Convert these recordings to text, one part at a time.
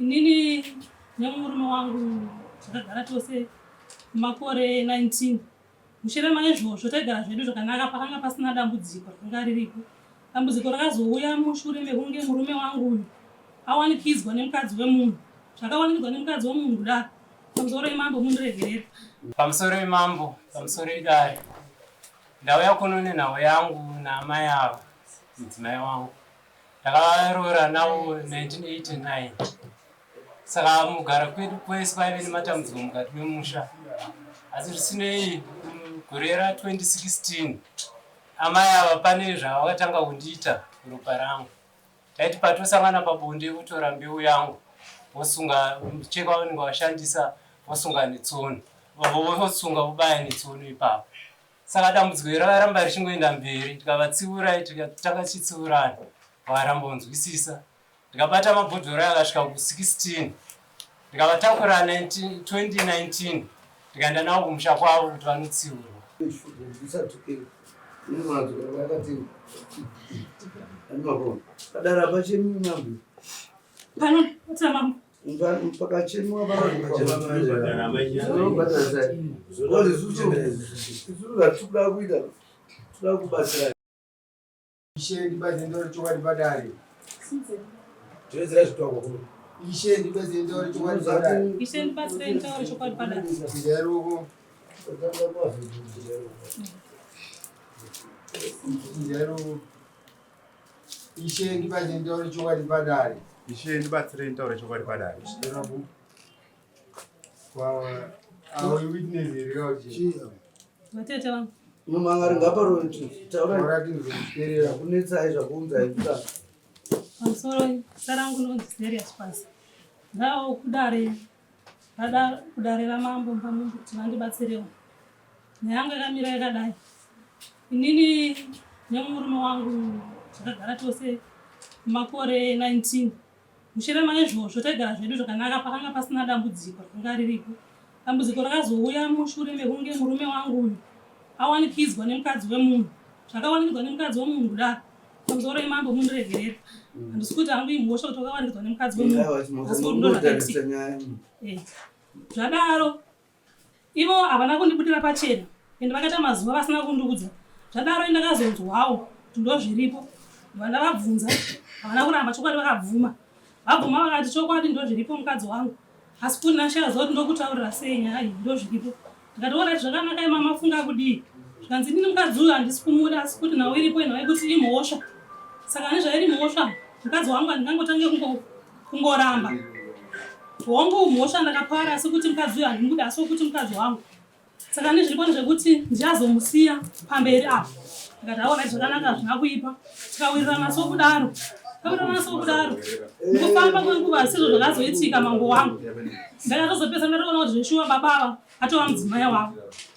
Inini nemurume wangu takagara tose makore 19. Mushure maizvozvo taigara zvedu zvakanaka, pakanga pasina dambudziko rakanga riripo. Dambudziko rakazouya mushure mekunge murume wangu uyu awanikidzwa nemukadzi wemunhu. Zvakawanikidzwa nemukadzi wemunhu kudaro. Pamusoro imambo mundiregerere. Pamusoro imambo, pamusoro idare. Ndauya kuno nenhau yangu naamai ava, mudzimai wangu. Ndakaroora navo 1989. Saka mugara kwedu kwese kwaive nematambudziko mukati memusha. Asi zvisinei gore ra 2016 amai ava pane zvavakatanga kundiita ropa rangu. Taiti patosangana pabonde votora mbeu yangu vosunga mucheka wavanenge vashandisa vosunga netsono vosunga vobaya netsono ipapo. Saka dambudziko iri rakaramba richingoenda mberi, tikavatsiura tikatanga tichitsiurana, vakaramba kunzwisisa. Ndikabata mabhodhoro ayo akasvika ku16, ndikavatakura 2019 ndikaenda navo kumusha kwavo kuti vanotsiurwa. Pakachemwa isusu kuita toda kubatsira. Ishe ndibatsire nditaure chokwadi padare. Tinodzira zvitwako kuno. Ishe ndibatsire nditaure chokwadi padare. Ishe ndibatsire nditaure chokwadi padare. Chinjai ruoko. Chinjai ruoko. Ishe ndibatsire nditaure chokwadi padare. Ishe ndibatsire nditaure chokwadi padare. Awe witness here kauchi. Vatete vangu. Mumangari ngaparove taura Taura tinzwe zvakunetsai zvakuunzai kudare. Pamusoro zita rangu ndonzi Serious Pasi. Ndawo kudare rada kudare ramambo pamumbu kuti vandibatsirewo. Nyaya yangu yakamira yakadai. Inini nemurume wangu takagara tose makore 19. Mushure maizvozvo taigara zvedu zvakanaka, pakanga pasina dambudziko rakanga riripo. Dambudziko rakazouya mushure mekunge murume wangu uyu awanikidzwa nemukadzi wemunhu. Zvakawanikidzwa nemukadzi wemunhu kudaro. Pamusoro imambo mundiregerere. Handisi kuti hangu imhosva kuti wakawanikidzwa nemukadzi wemunhu. Asi kuti ndozvakaitika. Eh. Zvadaro Ivo havana kundibudira pachena ende vakaita mazuva vasina kundiudza. Zvadaro ini ndakazonzwawo kuti ndozviripo ndobva ndavabvunza havana kuramba chokwadi vakabvuma. Vabvuma vakati chokwadi ndozviripo mukadzi wangu asi kuti ndashaya ziva kuti ndokutaurira sei nyaya iyi ndozviripo. Ndikati orati zvakanaka ima mafunga kudii zvikanzi inini mukadzi uyu handisi kumuda asi kuti nhau iripo inhau yekuti imhosva saka nezvairi mhosva mukadzi wangu handingangotange kungoramba Hongu mhosva ndakapara asi kuti mukadzi uyu handimude asi wekuti mukadzi wangu. Saka nezviripo ndezvekuti ndichazomusiya pamberi apo. Ndikati aona zvakanaka hazvina kuipa. Tikawirirana sokudaro. Tikawirirana sokudaro. Mukufamba kwenguva sizvo zvakazoitika mambo wangu. Ndakatozopesa ndatoona kuti zveshuwa baba ava atova mudzimai wavo.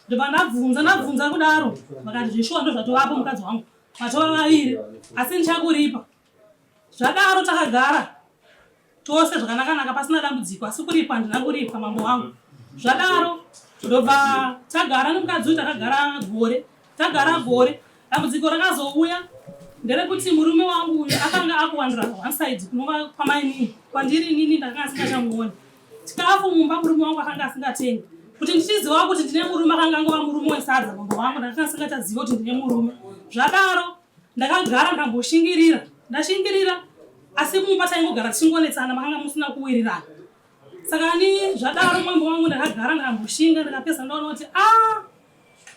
Ndobva ndabvunza ndabvunza kudaro vakati zveshuwa ndozvatovapo mukadzi wangu. Vatova vaviri asi ndichakuripa. Zvadaro takagara tose zvakanakanaka pasina dambudziko asi kuripwa handina kuripwa mambo wangu zvadaro ndobva tagara nemukadzi uyu takagara gore tagara gore dambudziko rakazouya nderekuti murume wangu uyu akanga akuwandira one side kunova kwamainini kwandiri inini ndakanga asingachamuoni chikafu mumba murume wangu akanga asingatengi kuti ndichiziva kuti ndine murume akanga angova murume wesadza mambo wangu ndakanga asingachaziva kuti ndine murume zvadaro Ndakagara ndamboshingirira ndashingirira asi mumba taingogara tichingonetsana makanga musina kuwirirana saka ani zvadaro mambo wangu ndakagara ndakamboshinga ndakapedza ndaona kuti a ah,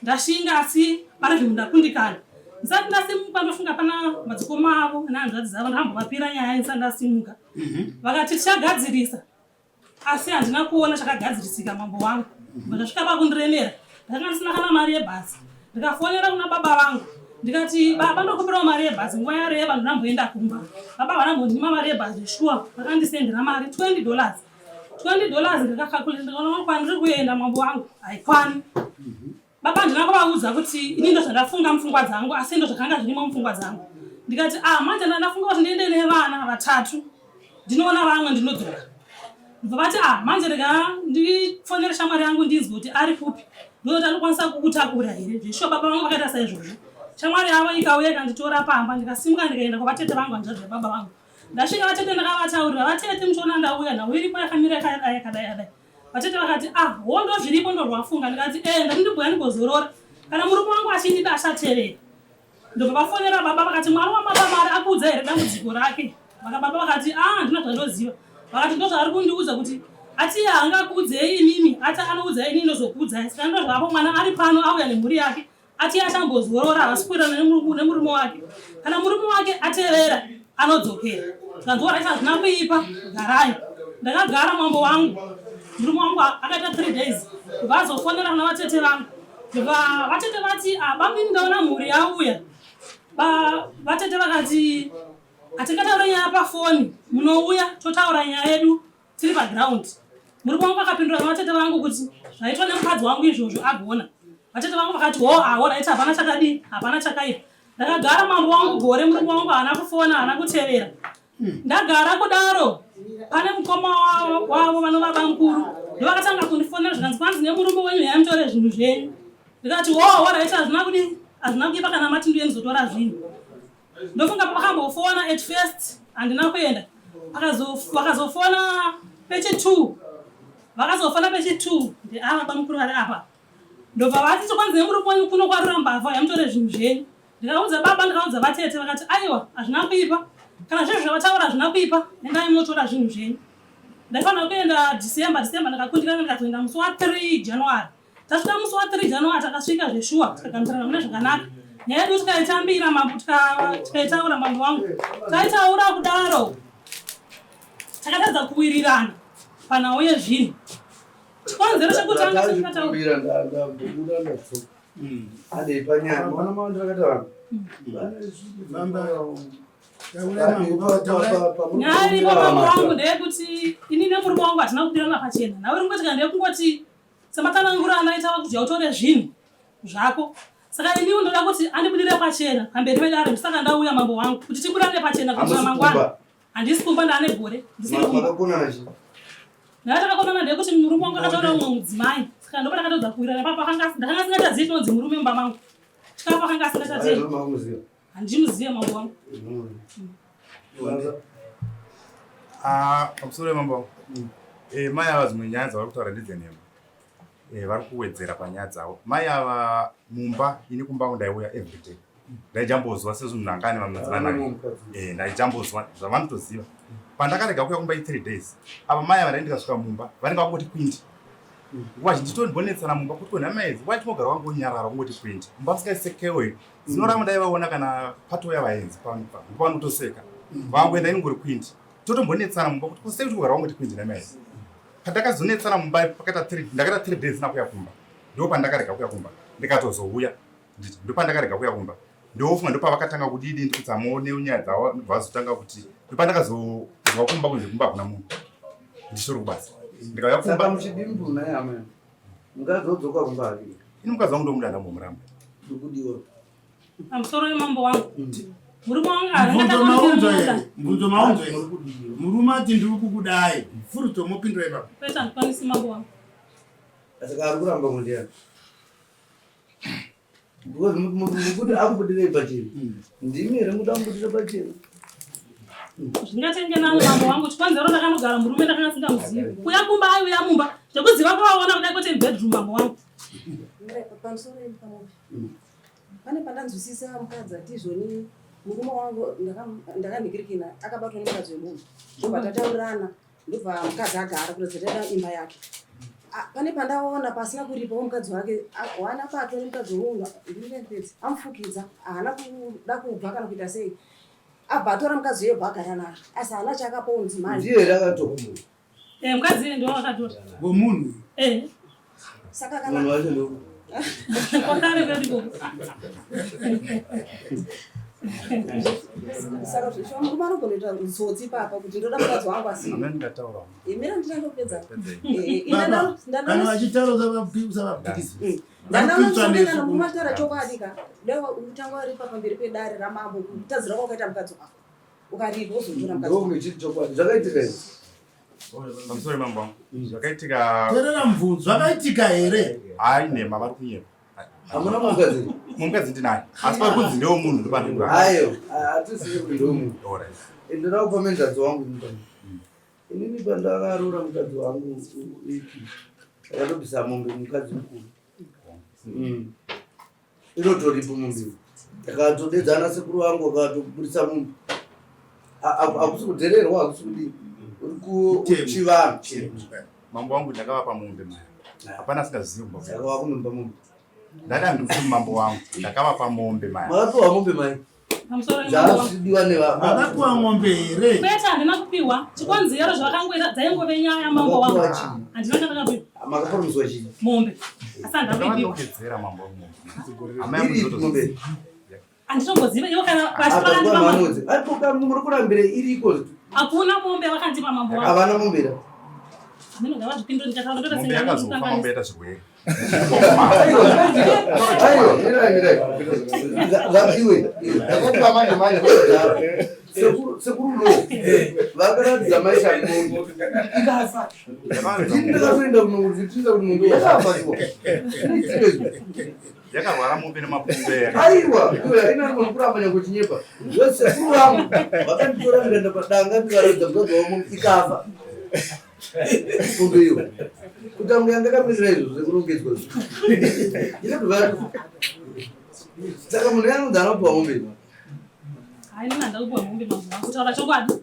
ndashinga asi pari zvinhu ndakundikana ndisati ndasimuka ndofunga pana madzikoma avo nehanzvadzi dzavo ndakambovapira nyaya ndisati ndasimuka mhm. vakati tichagadzirisa asi handina kuona chakagadzirisika mambo wangu ndasvika pakundiremera ndakanga ndisina kana mari yebhazi ndikafonera kuna baba vangu ndikati baba ndokumbirawo mari yebhazi nguva yareba ndinamboenda kumba baba vanambondima mari yebhazi shuwa vakandisendera mari 20 dollars 20 dollars ndikakakuleta ndikaona kwandiri kuenda mambo wangu haikwani Baba handina kuvaudza kuti ini ndozvandafunga mupfungwa dzangu asi ndozvakanga zvirimo mupfungwa dzangu ndikati ah manje ndandafunga kuti ndiende nevana vatatu ndinoona vamwe ndinodzoka ndibva vati ah manje rega ndifonere shamwari yangu ndinzwe kuti ari kupi ndinoti anokwanisa kukutakura here zveshuwa baba vangu vakaita saizvozvo shamwari yavo ikauya ikanditora pamba ndikasimuka ndikaenda kwavatete vangu hanzvadzi yababa vangu. Ndasvika vatete ndakavataurira, vatete muchiona ndauya nhau iripo yakamira yakadai yakadai yakadai. Vatete vakati ah hondo zviripo ndorwafunga ndikati eh ndati ndibhuya ndimbozorora kana murume wangu achindida achatevera. Ndobva vafonera baba vakati mwana wamaba mari akuudza here dambudziko rake? Vaka baba vakati ah handina zvandoziva. Vakati ndozvaari kundiudza kuti ati haangakuudzei imimi ati anoudza ini ndozokuudzai. Saka ndozvapo mwana ari pano auya nemhuri yake ati achambozorora haasi kuwirirana nemurume wake. Kana murume wake atevera anodzokera. Tikanzwa right hazvina kuipa garai. Ndakagara mambo wangu murume wangu akaita 3 days kubva azofonera kuna vatete vangu Ndobva vatete vati ah, bamnini ndaona mhuri yauya. Vatete vakati hatingataure nyaya pafoni, munouya totaura nyaya yedu tiri paground. Murume wangu akapindura vatete vangu kuti zvaitwa nemukadzi wangu izvozvo agona. Vatete vangu vakati ho ah, alright, hapana chakadii, hapana chakaipa. Ndakagara mambo wangu gore, murume wangu haana kufona, haana kutevera. Ndagara kudaro pane mukoma wavo vanova bamukuru ndovakatanga kundifonera zvikanzi kwanzi nemurume wenyu huyai mutore zvinhu zvenyu ndikati wo horait hazvina kudi hazvina kuipa kana mati ndiye ndizotora zvinhu ndofunga pakambofona at first handina kuenda vakazofona pechi two vakazofona pechi two ndeava bamukuru vari apa ndobva vati kwanzi nemurume wenyu kuno kwarura mbavha yamutore zvinhu zvenyu Ndikaudza baba ndikaudza vatete vakati aiwa hazvina kuipa kana zvezvo zvavataura hazvina kuipa endai munotora zvinhu zvenyu. Ndaifanira kuenda December December ndakakundikana ndikatoenda musi wa 3 January. Tasvika musi wa 3 January takasvika zveshuwa tikagamuchirana mune zvakanaka. Nyaya yedu tikaitambira mambo tikaitaura mambo wangu. Taitaura kudaro takatadza kuwirirana panhau yezvinhu. Chikonzero chekutanga chekutaura ndambobuda ndadzoka. Adei panyaya mwana mwana ndakataura. Nyaya iripo mambo wangu ndeyekuti ini nemurume wangu hatina kudirana pachena. Nhau iri kungoitika ndeyekungoti sematsananguro andaita kuti utore zvinhu zvako. Saka iniwo ndoda kuti andibudire pachena pamberi pedare ndosaka ndauya mambo wangu kuti tiburane pachena kuitira mangwana. Handisi kumba ndaane gore. Ndisiri kumba. Makakonana chii? Nyaya takakonana ndeyekuti murume wangu akatora umwe mudzimai. Saka ndopa takatodza kuwirirana ipapo akanga ndakanga asingachazivi chinonzi murume mumba mangu. Chikafu akanga asingachazivi. Handimuzive mambo wangu. Ah, pamusoro mambo. Eh, mai ava dzimwe nyaya dzavari kutaura ndedzenhema. Eh, vari kuwedzera panyaya dzavo. Mai ava mumba ini kumba kwangu ndaiuya everyday. Ndaijambozwa sezvo munhu anga ane vamadzimai maviri. Eh, ndaijambozwa zvavanotoziva. Pandakarega kuuya kumba i3 days. Ava mai ava ndai ndikasvika mumba vanenge vakungoti kwindi. Nguva zhinji tombonetsana mumba kuti kona mai idzi why tinogara wangonyarara kungoti kwindi. Mumba musingaisekewe. Zino rangu ndaivaona kana patouya vaenzi pano pa. Vanotoseka. Vangoenda inongori kwindi. Totombonetsana mumba kuti kusei kuti kugara wangoti kwindi namai. Pandakazonetsana mumba pakaita 3 ndakaita 3 days ndisina kuuya kumba. Ndopandakarega kuuya kumba ndikatozouya. Nditi ndopandakarega kuuya kumba. Ndofunga ndopavakatanga kudidi ndikutsamuwo nenyaya dzavo ndobva vazotanga kuti ndopandakazozwa kumba kunzi kumba hakuna munhu. Ndichitori kubasa. Ndikauya Saka kumba muchidimbu nhai amai. Mukadzi wodzoka kumba hake. ini mukadzi wangu ndomuda ndambomuramba. Ndikudiwa. Pamusoro yemambo wangu. Murume wangu Mubvunzo maunzo here? Mubvunzo maunzo here? Murume ati ndiri kukudai. Furuto mopindura ipapo. Kwete handikwanisi mambo wangu. Saka ari kuramba mundiani? Because mukuti akubudirei pachena. Ndimi here mukuti amubudire pachena? Zvingatenge nani mambo wangu chikonzero ndakanogara murume ndakanga singamuzivi. Kuya kumba aiuya mumba. Zvekuziva kwavaona kudai kwete mubedroom mambo wangu. Pamusoro pamupi. Pane pandanzwisisa mukadzi ati izvoni murume wangu ndakanhikirikina akabatwa nemukadzi wemunhu ndobva tataurirana ndobva mukadzi agara kuratidza taida imba yake. Pane pandaona pasina kuripawo mukadzi wake waana abatwa nemukadzi wemunhu ndinepedzi amufukidza haana kuda kubva kana kuita sei abva atora mukadzi uye bva agara naye asi haana chaakapawo mudzimai. Ndiye here akatora munhu? Eh, mukadzi iye ndiwo wakatora. Wemunhu. Eh. Saka kana Munhu wacho ndo. Kwakare kwedu ikoko. Saka zvishuwa murume anogona kuita utsotsi ipapa kuti ndoda mukadzi wangu asi. Amene ndataura. Imira ndinangopedza. Pedzei. Eh, Baba, kana vachitaura usavapikisa. Ndanaona murume achitaura chokwadi ka. Dai utanga waripa pamberi pedare ramambo kutadzira kwakaita mukadzi wako. Ukaripa wozotora mukadzi. Ndokunge chiri chokwadi. Zvakaitika izvi. Pamusoro mambo wangu. Zvakaitika. Terera mubvunzo. Zvakaitika here? Hayi nhema vari kunyepa. Hamuna mukadzi? Mukadzi ndinaye. Asi pari kunzi ndewe munhu ndopandiri kuramba. Ayo, hatisi kuti ndewe munhu. Alright. Ndoda kupa menzadzi wangu mutano. Inini pandakaroora mukadzi wangu ipi ndakatobvisa mombe mukadzi mukuru. Inotoripo mombe. Ndakatodedzana sekuru vangu vakatoburitsa mombe. Hakusi kudhererwa hakusi kudii. Uri kuchivanhu. Mambo wangu ndakavapa mombe maya. Hapana asingazivi kumba. Saka wakunomba mombe. Ndada ndikuti mambo wangu ndakavapa mombe maya. Makapiwa mombe mai. Zvazvidiwa nevakapiwa mombe here? Kwete, handina kupiwa. Chikonzero zvakangoita dzaingove nyaya mambo wangu. Handina chandakapiwa. Makapromiswa chii? Mombe. Asi handina kuipiwa. Ndakawedzera mambo wangu mombe. Amai angu mombe. Handitomboziva ivo kana vachitora mambo. Aripo muri kurambire iriko. Hakuna mombe vakandipa mambo wangu. Havana mombe ra. Hameno ngavazvipindure ndikataura ndoda Mombe yakazofa mambo yaita zvirwere. Sekuru lo vakaratidza mai Shamombe ikafa. Ndini ndakatoenda kunokuti mombe yakafa iwa. Yakarwara mombe nemapundu. Aiwa, iwe haina munhu kuramba nyange uchinyepa. Sekuru vangu vakanditora ndikaenda padanga ndikaratidza mukadzi wavo mombe ikafa. Mombe iyo. Kuti ambuya ndakamirira izvo zvekurongedzwa izvo. Inotobva yatofa. Saka munhu yanonzi anopiwa mombe. Hayi nina ndakupiwa mombe mambo wangu. Kutaura chokwadi.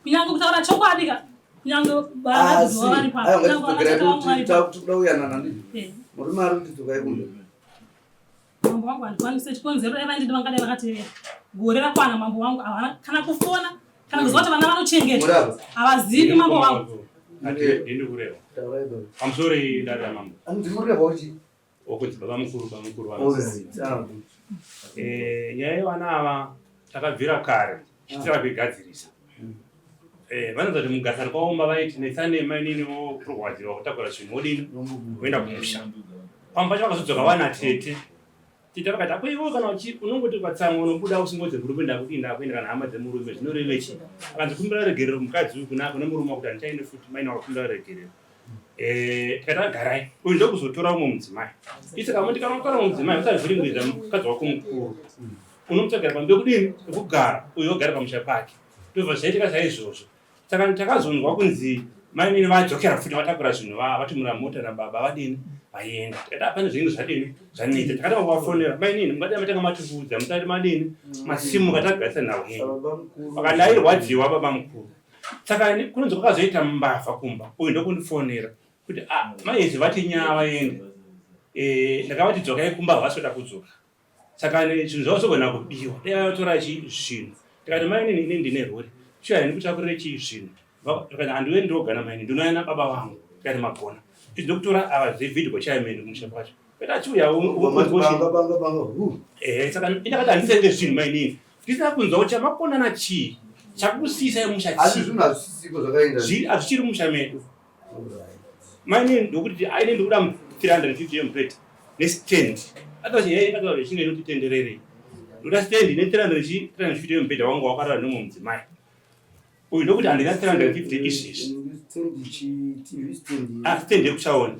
Kunyange kutaura chokwadi ka. Kunyange vana vari pa. Kunyange vana tete vangu vari pa. Tikuda kuyanana ndizvo. Murume ari kuti dzokai kumba. Mambo wangu handikwanise chikonzero dai vaindidi vangadai vakatevera. Gore rakwana mambo wangu havana kana kufona kana kuziva kuti vana vanochengetwa. Havazivi mambo wangu. Ndini kureva. Pamusoro iyi dare ramambo. Ndimureva uchi. Wokunzi baba mukuru baba mukuru vana. Eh, nyaya yevana ava takabvira kare tichitira kuigadzirisa. Eh, vanoza kuti mugasari kwaomba vaiti netsane mainini vokurwadziwa kutakura zvinhu wodini voenda kumusha. Pamwe pacho vakazodzoka vana tete. Tete vakati ako iwe kana uchi unongoti ukatsamwa unobuda usingodze murume ndakudii ndakuenda kana hama dzemurume zvinoreve chii? Akanzi kumbira regerero mukadzi uyu kuna kune murume wakuti handichaende futi maini wakakumbira regerero. Eh, tikati agarai uyu ndokuzotora umwe mudzimai. Isi kamuti kana utora umwe mudzimai usavhiringidza mukadzi wako mukuru. Unomutsvagira pamberi kudini pekugara uyu ogara pamusha pake. Ndobva zvaitika saizvozvo. Saka takazonzwa kunzi mainini vadzokera futi vatakura zvinhu vatumira mota nababa vadini vaenda. Tikati hapana zvinhu zvadini zvanetsa. Takati vafonera mainini mungadai matanga matiudza musati madini masimuka tagarisa nhau yenyu. Vakati ndairwadziwa baba mukuru. Saka kunonzi kwakazoita mbavha kumba uyu ndokundifonera kuti ah mai vati nyaya vaende. Eh, ndakavati dzokai kumba havasi kuda kudzoka. Saka zvinhu zvavo zvogona kubiwa dai vatora chi zvinhu. Ndikati mainini ini ndine rori shuwa ndikutakurire chii zvinhu. Ndikati handiuye ndoga namainini ndinouya nababa vangu. Ndikati magona. Izvi ndokutora ava zvevideo chairman kumusha kwacho. Kwete achiuya eh saka ndakati handisende zvinhu mainini. Ndisina kunzwa kuti chamakonana chii chakusiyisai musha chii. Asi zvinhu hazvisisiko zvakaenda. Hazvichiri musha medu. Mainini ndokuti aine ndikuda 350 yemubhedha nestand. Atoti hey akataura chinge inoti tenderere. Ndoda stand ne 350 yemubhedha wangu wakarara nemumwe mudzimai. Uyu ndokuti handina 350 izvezvi. Ah, stand yekuchaona.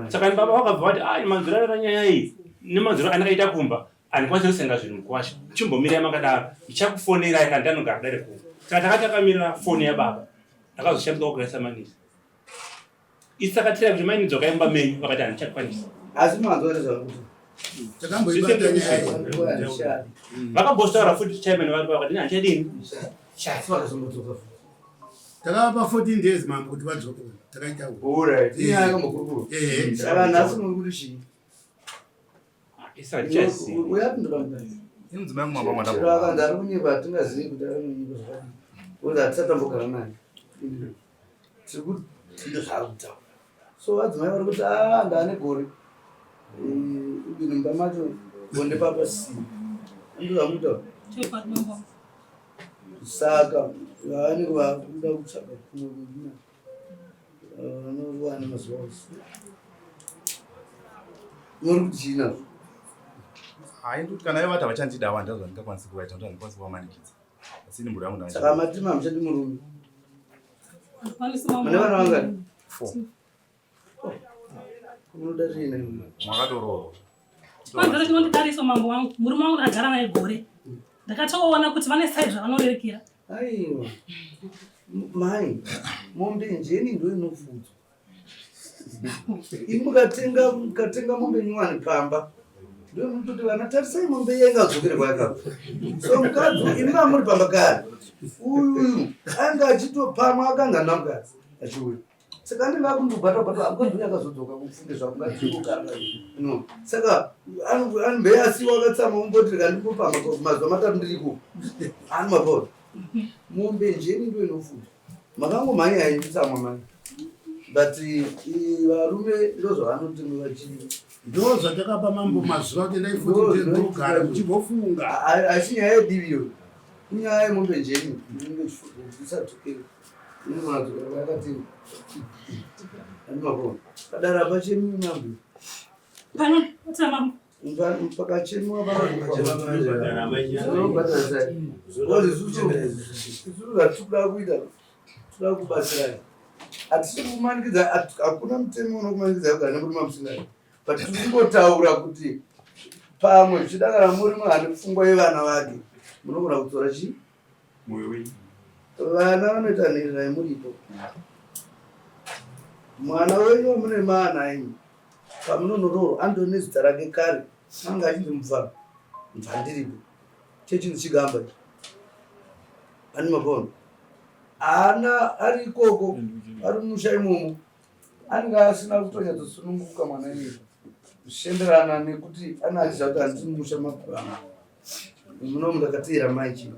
Saka baba vakabva vati ah manzwiro arara nyaya iyi nemanzwiro andakaita kumba handikwanisi kusenga zvinhu mukwasha. Chimbomirai makadaro ndichakufonerai kana ndanogara dare kuno. Saka takati takamirira foni yababa. Ndakazoshandiswa kugarisa manisi. Isi takatira kuti maini dzokai mumba menyu vakati handichakwanisi. Asi manzwa here zvakuti? Takamboibata nyaya. Vakambotaura futi chairman vari vakati handichadini. Asi vakazombodzoka futi. Takavapa 14 days mambo kuti vadzoke. Takaita. Alright. Inyaya yakambokurukura. Eh. Saka nhasi muri kuti chii? Isi handichazivi. Uyapindura mukadzi. Ini mudzimai wangu mamba Chero mwandabva. akanzi ari kunyepa hatingazivi kuti ari kunyepa zvakadii. Because hatisati tambogara naye. Tiri kuti ndozvaari kutaura. So vadzimai vari kuti ah ndaane gore. Even mumba macho bonde papasina. Ndozvamutaura. Chokwadi mambo wangu. Saka vanenge vakuda kutsvaga kumwe kwekuna vanowana mazuva ose. Muri kuti chii nazvo? Hayi ndikuti kana ivo vati havachandida ava ndazvo handingakwanisi kuvaita nokuti handikwanisi kuvamanikidza. Asi ini mhuri yangu Saka ndanga. mati mamuchadi murume. Handikwanisi mambo Mune vana wangu. vangani? Four. Munoda chii nemi? Mwakatoroorwa. Chikonzero chinondidarisa mambo wangu, murume wangu ndakagara naye gore. Ndakatoona kuti vane sai zvavanorerekera. Aiwa mai, mombe njeni ndo inofudzwa. Imi mukatenga mukatenga mombe nyowani pamba ndomutoti vana tarisai mombe iya ingadzokere kwayakabva. So mukadzi imi mamuri pamba kare uyu anga achitopamwa akanga namukadzi achiuya. Saka anenge akundobata bata mukadzi uyu akazodzoka kufunge zvako ngatikugara no. Saka anobve asiwa akatsamwa umboti rega ndingopamba mazuva matatu ndiriko. Ani mapora. Mombe njeni ndo inofudzwa. Makangomhanya henyu kutsamwa mani. But varume ndozvavanoti vachi ndo zvatakapa mambo mazuva kuti ndai futi ndogara muchimbofunga. Asi nyaya yedivi iyo inyaya yemombe njeni inenge ichifudzwa isadzokere. Padara pachemi mambo. Pano tama. Pakachemiwa isusu zvatikuda kuita tikuda kubatsirai. Hatisi kumanikidza, hakuna mutemo unokumanikidza kugara nemurume wamusingadi. But tiri kungotaura kuti pamwe zvichida kana murume ane pfungwa yevana vake munogona kudzora chii Moyo wenyu. Vana vanoita nherera yemuripo. Mwana wenyu wamune maana imi pamunonoroorwa anotove nezita rake kare anga achinzi mubva mubvandiripo chechinzi chigamba ichi ani mapona haana ari ikoko ari mumusha imomo anenge asina kutonyatsosununguka mwana iye zvichienderana nekuti ane achiziva kuti handisi mumusha mababa muno ndakateera mai chii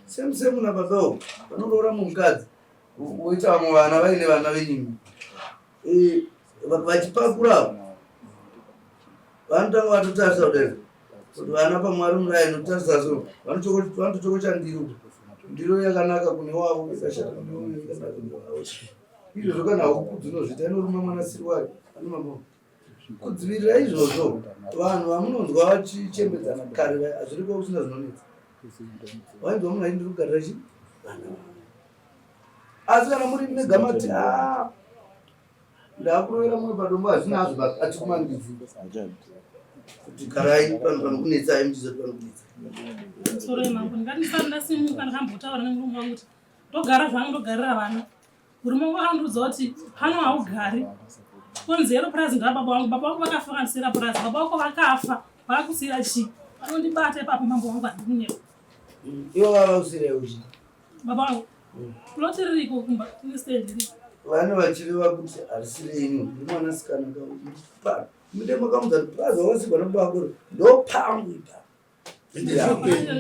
same same na babawo vanoroora mumukadzi woita vamwe vana vaine vana venyimi eh, vachipakura vanotanga vatotarisa kudai kuti vana pamwari murai notarisa so vanotochokocha ndiro ndiro yakanaka kune wavo ikashata kune wavo yakanaka kune wavo izvozvo kana huku dzinozviita inoruma mwana siri wake anomambo Kudzivirira izvozvo, vanhu vamunonzwa vachichembedzana kare vaya hazviriko kusina zvinonetsa. Wainzwa munhu aiti ndiri kugarira chi vana vangu. Asi kana muri mega mati ah ndakurovera mumwe padombo hazvina hazvo but atikumanikidzii kuti garai pano panokunetsai muchiziva kuti panokunetsa. Musoro yemangu ndikati ndisati ndasimuka ndakambotaura nemurume wangu kuti ndogara zvangu ndogarira vana. Murume wangu akandiudza kuti pano haugari. Konzero purazi nderababa vangu. Baba vangu vakafa vakandisiira purazi. Baba vako vakafa vakakusiira chii? Vanondibata ipapo mambo wangu handikunyepa. Ivo vavakusiira chii? Baba vangu. Plot ririko kumba tine stand iriko. Vane vachireva kuti harisi renyu. Ndi mwanasikana ka. Minde makamudza kuti purazi wakasigwa nababa vako ndopangu ipapo.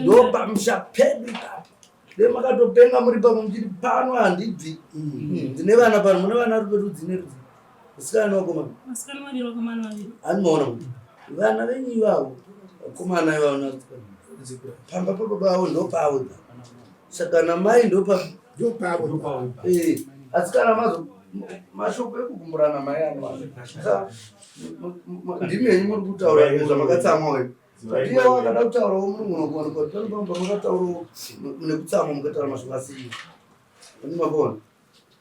Ndopamusha pedu ipapo. Dai makatopenga muri pamwe muchiti pano handibvi. Ndine vana pano, mune vana rudzi nerudzi. Vasikana nevakomana. Vasikana vaviri, vakomana vaviri. Anoona kuti vana venyu ivavo, vakomana ivavo nasikana. Pamba pababa avo ndopavo. Saka namai ndopa ndopavo. Eh, asi kana mazo mashoko ekukumburana mai ano. Saka ndimi henyu muri kutaura zvamakatsamwa wewe. Iye wakada kutaurawo munhu unogona kuti pane pamwe pamakataurawo nekutsamwa mukataura mashoko asiriwo. Ani mabona?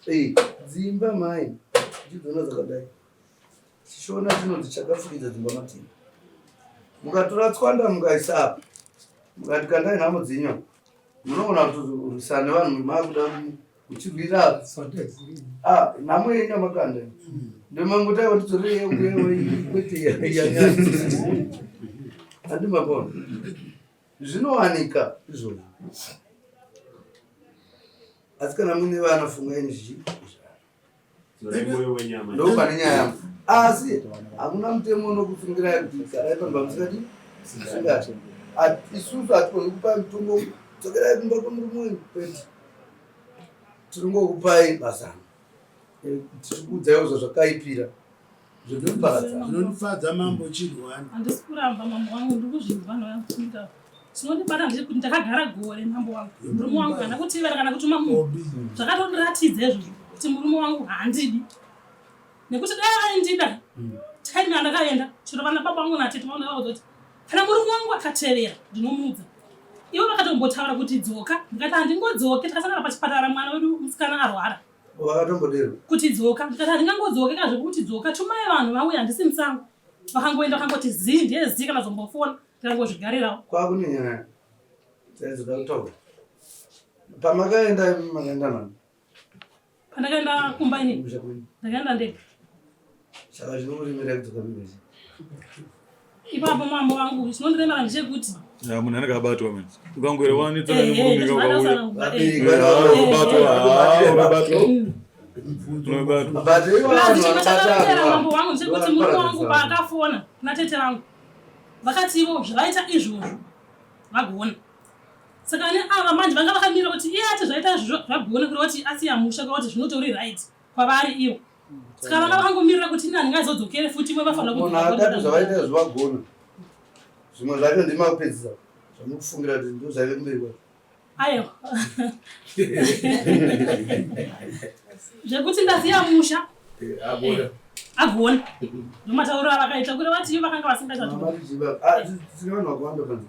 Eh, dzimba mai ndidzona dzakadai. Chishona chinonzi chakafukidza dzimba matenga. Mukatora tswanda mukaisa apa mukati kandai nhamo dzenyu munoona kutorwisana nevanhu makuda Uchirwira ah, nhamo yenyu yamakanda ndomangotaiwa ndidzorei kwete yanyanya handi mabona zvinowanika izvozvo asi kana muine vana funga ini zvichi ndopane nyaya yangu asi hakuna mutemo unokusungirai kuti garai pano pamusikati musingati isusu hatigoni kupai mutongo dzokerai kumba kwemurume wenyu kwete tiringokupai basa eh, tichikuudzaiwo zvazvakaipira zvinoparadza zvinondifadza mambo chirwani handisi kuramba mambo wangu ndiri kuzvinzwa ndoyakuita chinondibata ndechekuti ndakagara gore mambo wangu murume wangu haana kutivera kana kutuma munhu zvakatondiratidza izvozvo kuti murume wangu haandidi nekuti dai aindida time yandakaenda chero vana baba vangu natete vangu ndakavaudza kuti kana murume wangu akatevera ndinomuudza ivo vakatombotaura kuti dzoka ndikati handingodzoke takasangana pachipatara mwana wedu musikana arwara vakatombodero kuti dzoka ndikati handingangodzoke ka zvekuti dzoka tumai vanhu vauya handisi musango vakangoenda vakangoti zii ndiye zii kana zombofona ndikangozvigarirawo kwakune nyaya dzaizoda kutaura. Pamakaenda makaenda nani? Pandakaenda kumba ini ndakaenda ndega. Saka zvinokuremera kudzoka mimezi ipapo mambo wangu chinondiremera ndechekuti Ya, munhu anenge abatwa manje ukangwere wanetsana nemurume Eh, eh, ukauya unobatwa. unobatwa unobatwa. Plus chimwe chakaremera mambo wangu ndechekuti murume wangu paakafona kuna tete vangu vakati ivo zvavaita izvozvo vagona. Saka ne ava manje vanga vakamira kuti iye ati zvaita izvozvo vagona, kureva kuti asiya musha, kureva kuti zvinotori right kwavari ivo. Saka vanga vakangomirira kuti ini handingazodzokere futi imwe vafanira Munhu akati zvavaita zvivagona, zvimwe zvacho ndimakupedzisa zvamukufungira kuti ndo zvaive kumberi kwacho. Aiwa, zvekuti ndasiya musha agona, ndomatauriro avakaita, kureva kuti ivo vakanga vasingacha. Tine vanhu vakawanda panze.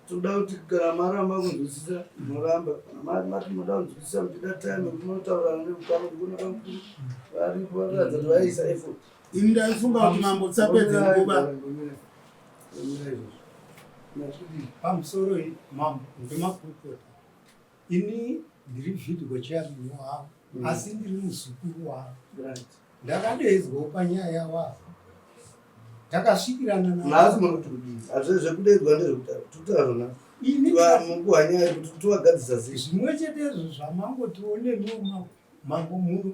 Toda kuti kana maramba kunzwisisa, moramba. Kana mati moda kunzwisisa, muchida time yekuti munotaurirana neukama, ndikuona pamukuru varipo vakaratidza kuti vaisa effort. Ini ndaifunga kuti mambo tisapedze nguva. Pamusoro mambo, ndemakurukota. Ini ndiri video chairman wavo, asi ndiri muzukuru wavo. Ndakadeedzwawo panyaya yavo, takasvikirana. Nhasi muri kuti kudii? Hazvi zvekudeedzwa ndezvekutaura, tikutaura zvona. Ini mukuhwa nyaya yekuti tovagadzisa sei. Zvimwe chetezvo zvamangotionemiwo mambo muno,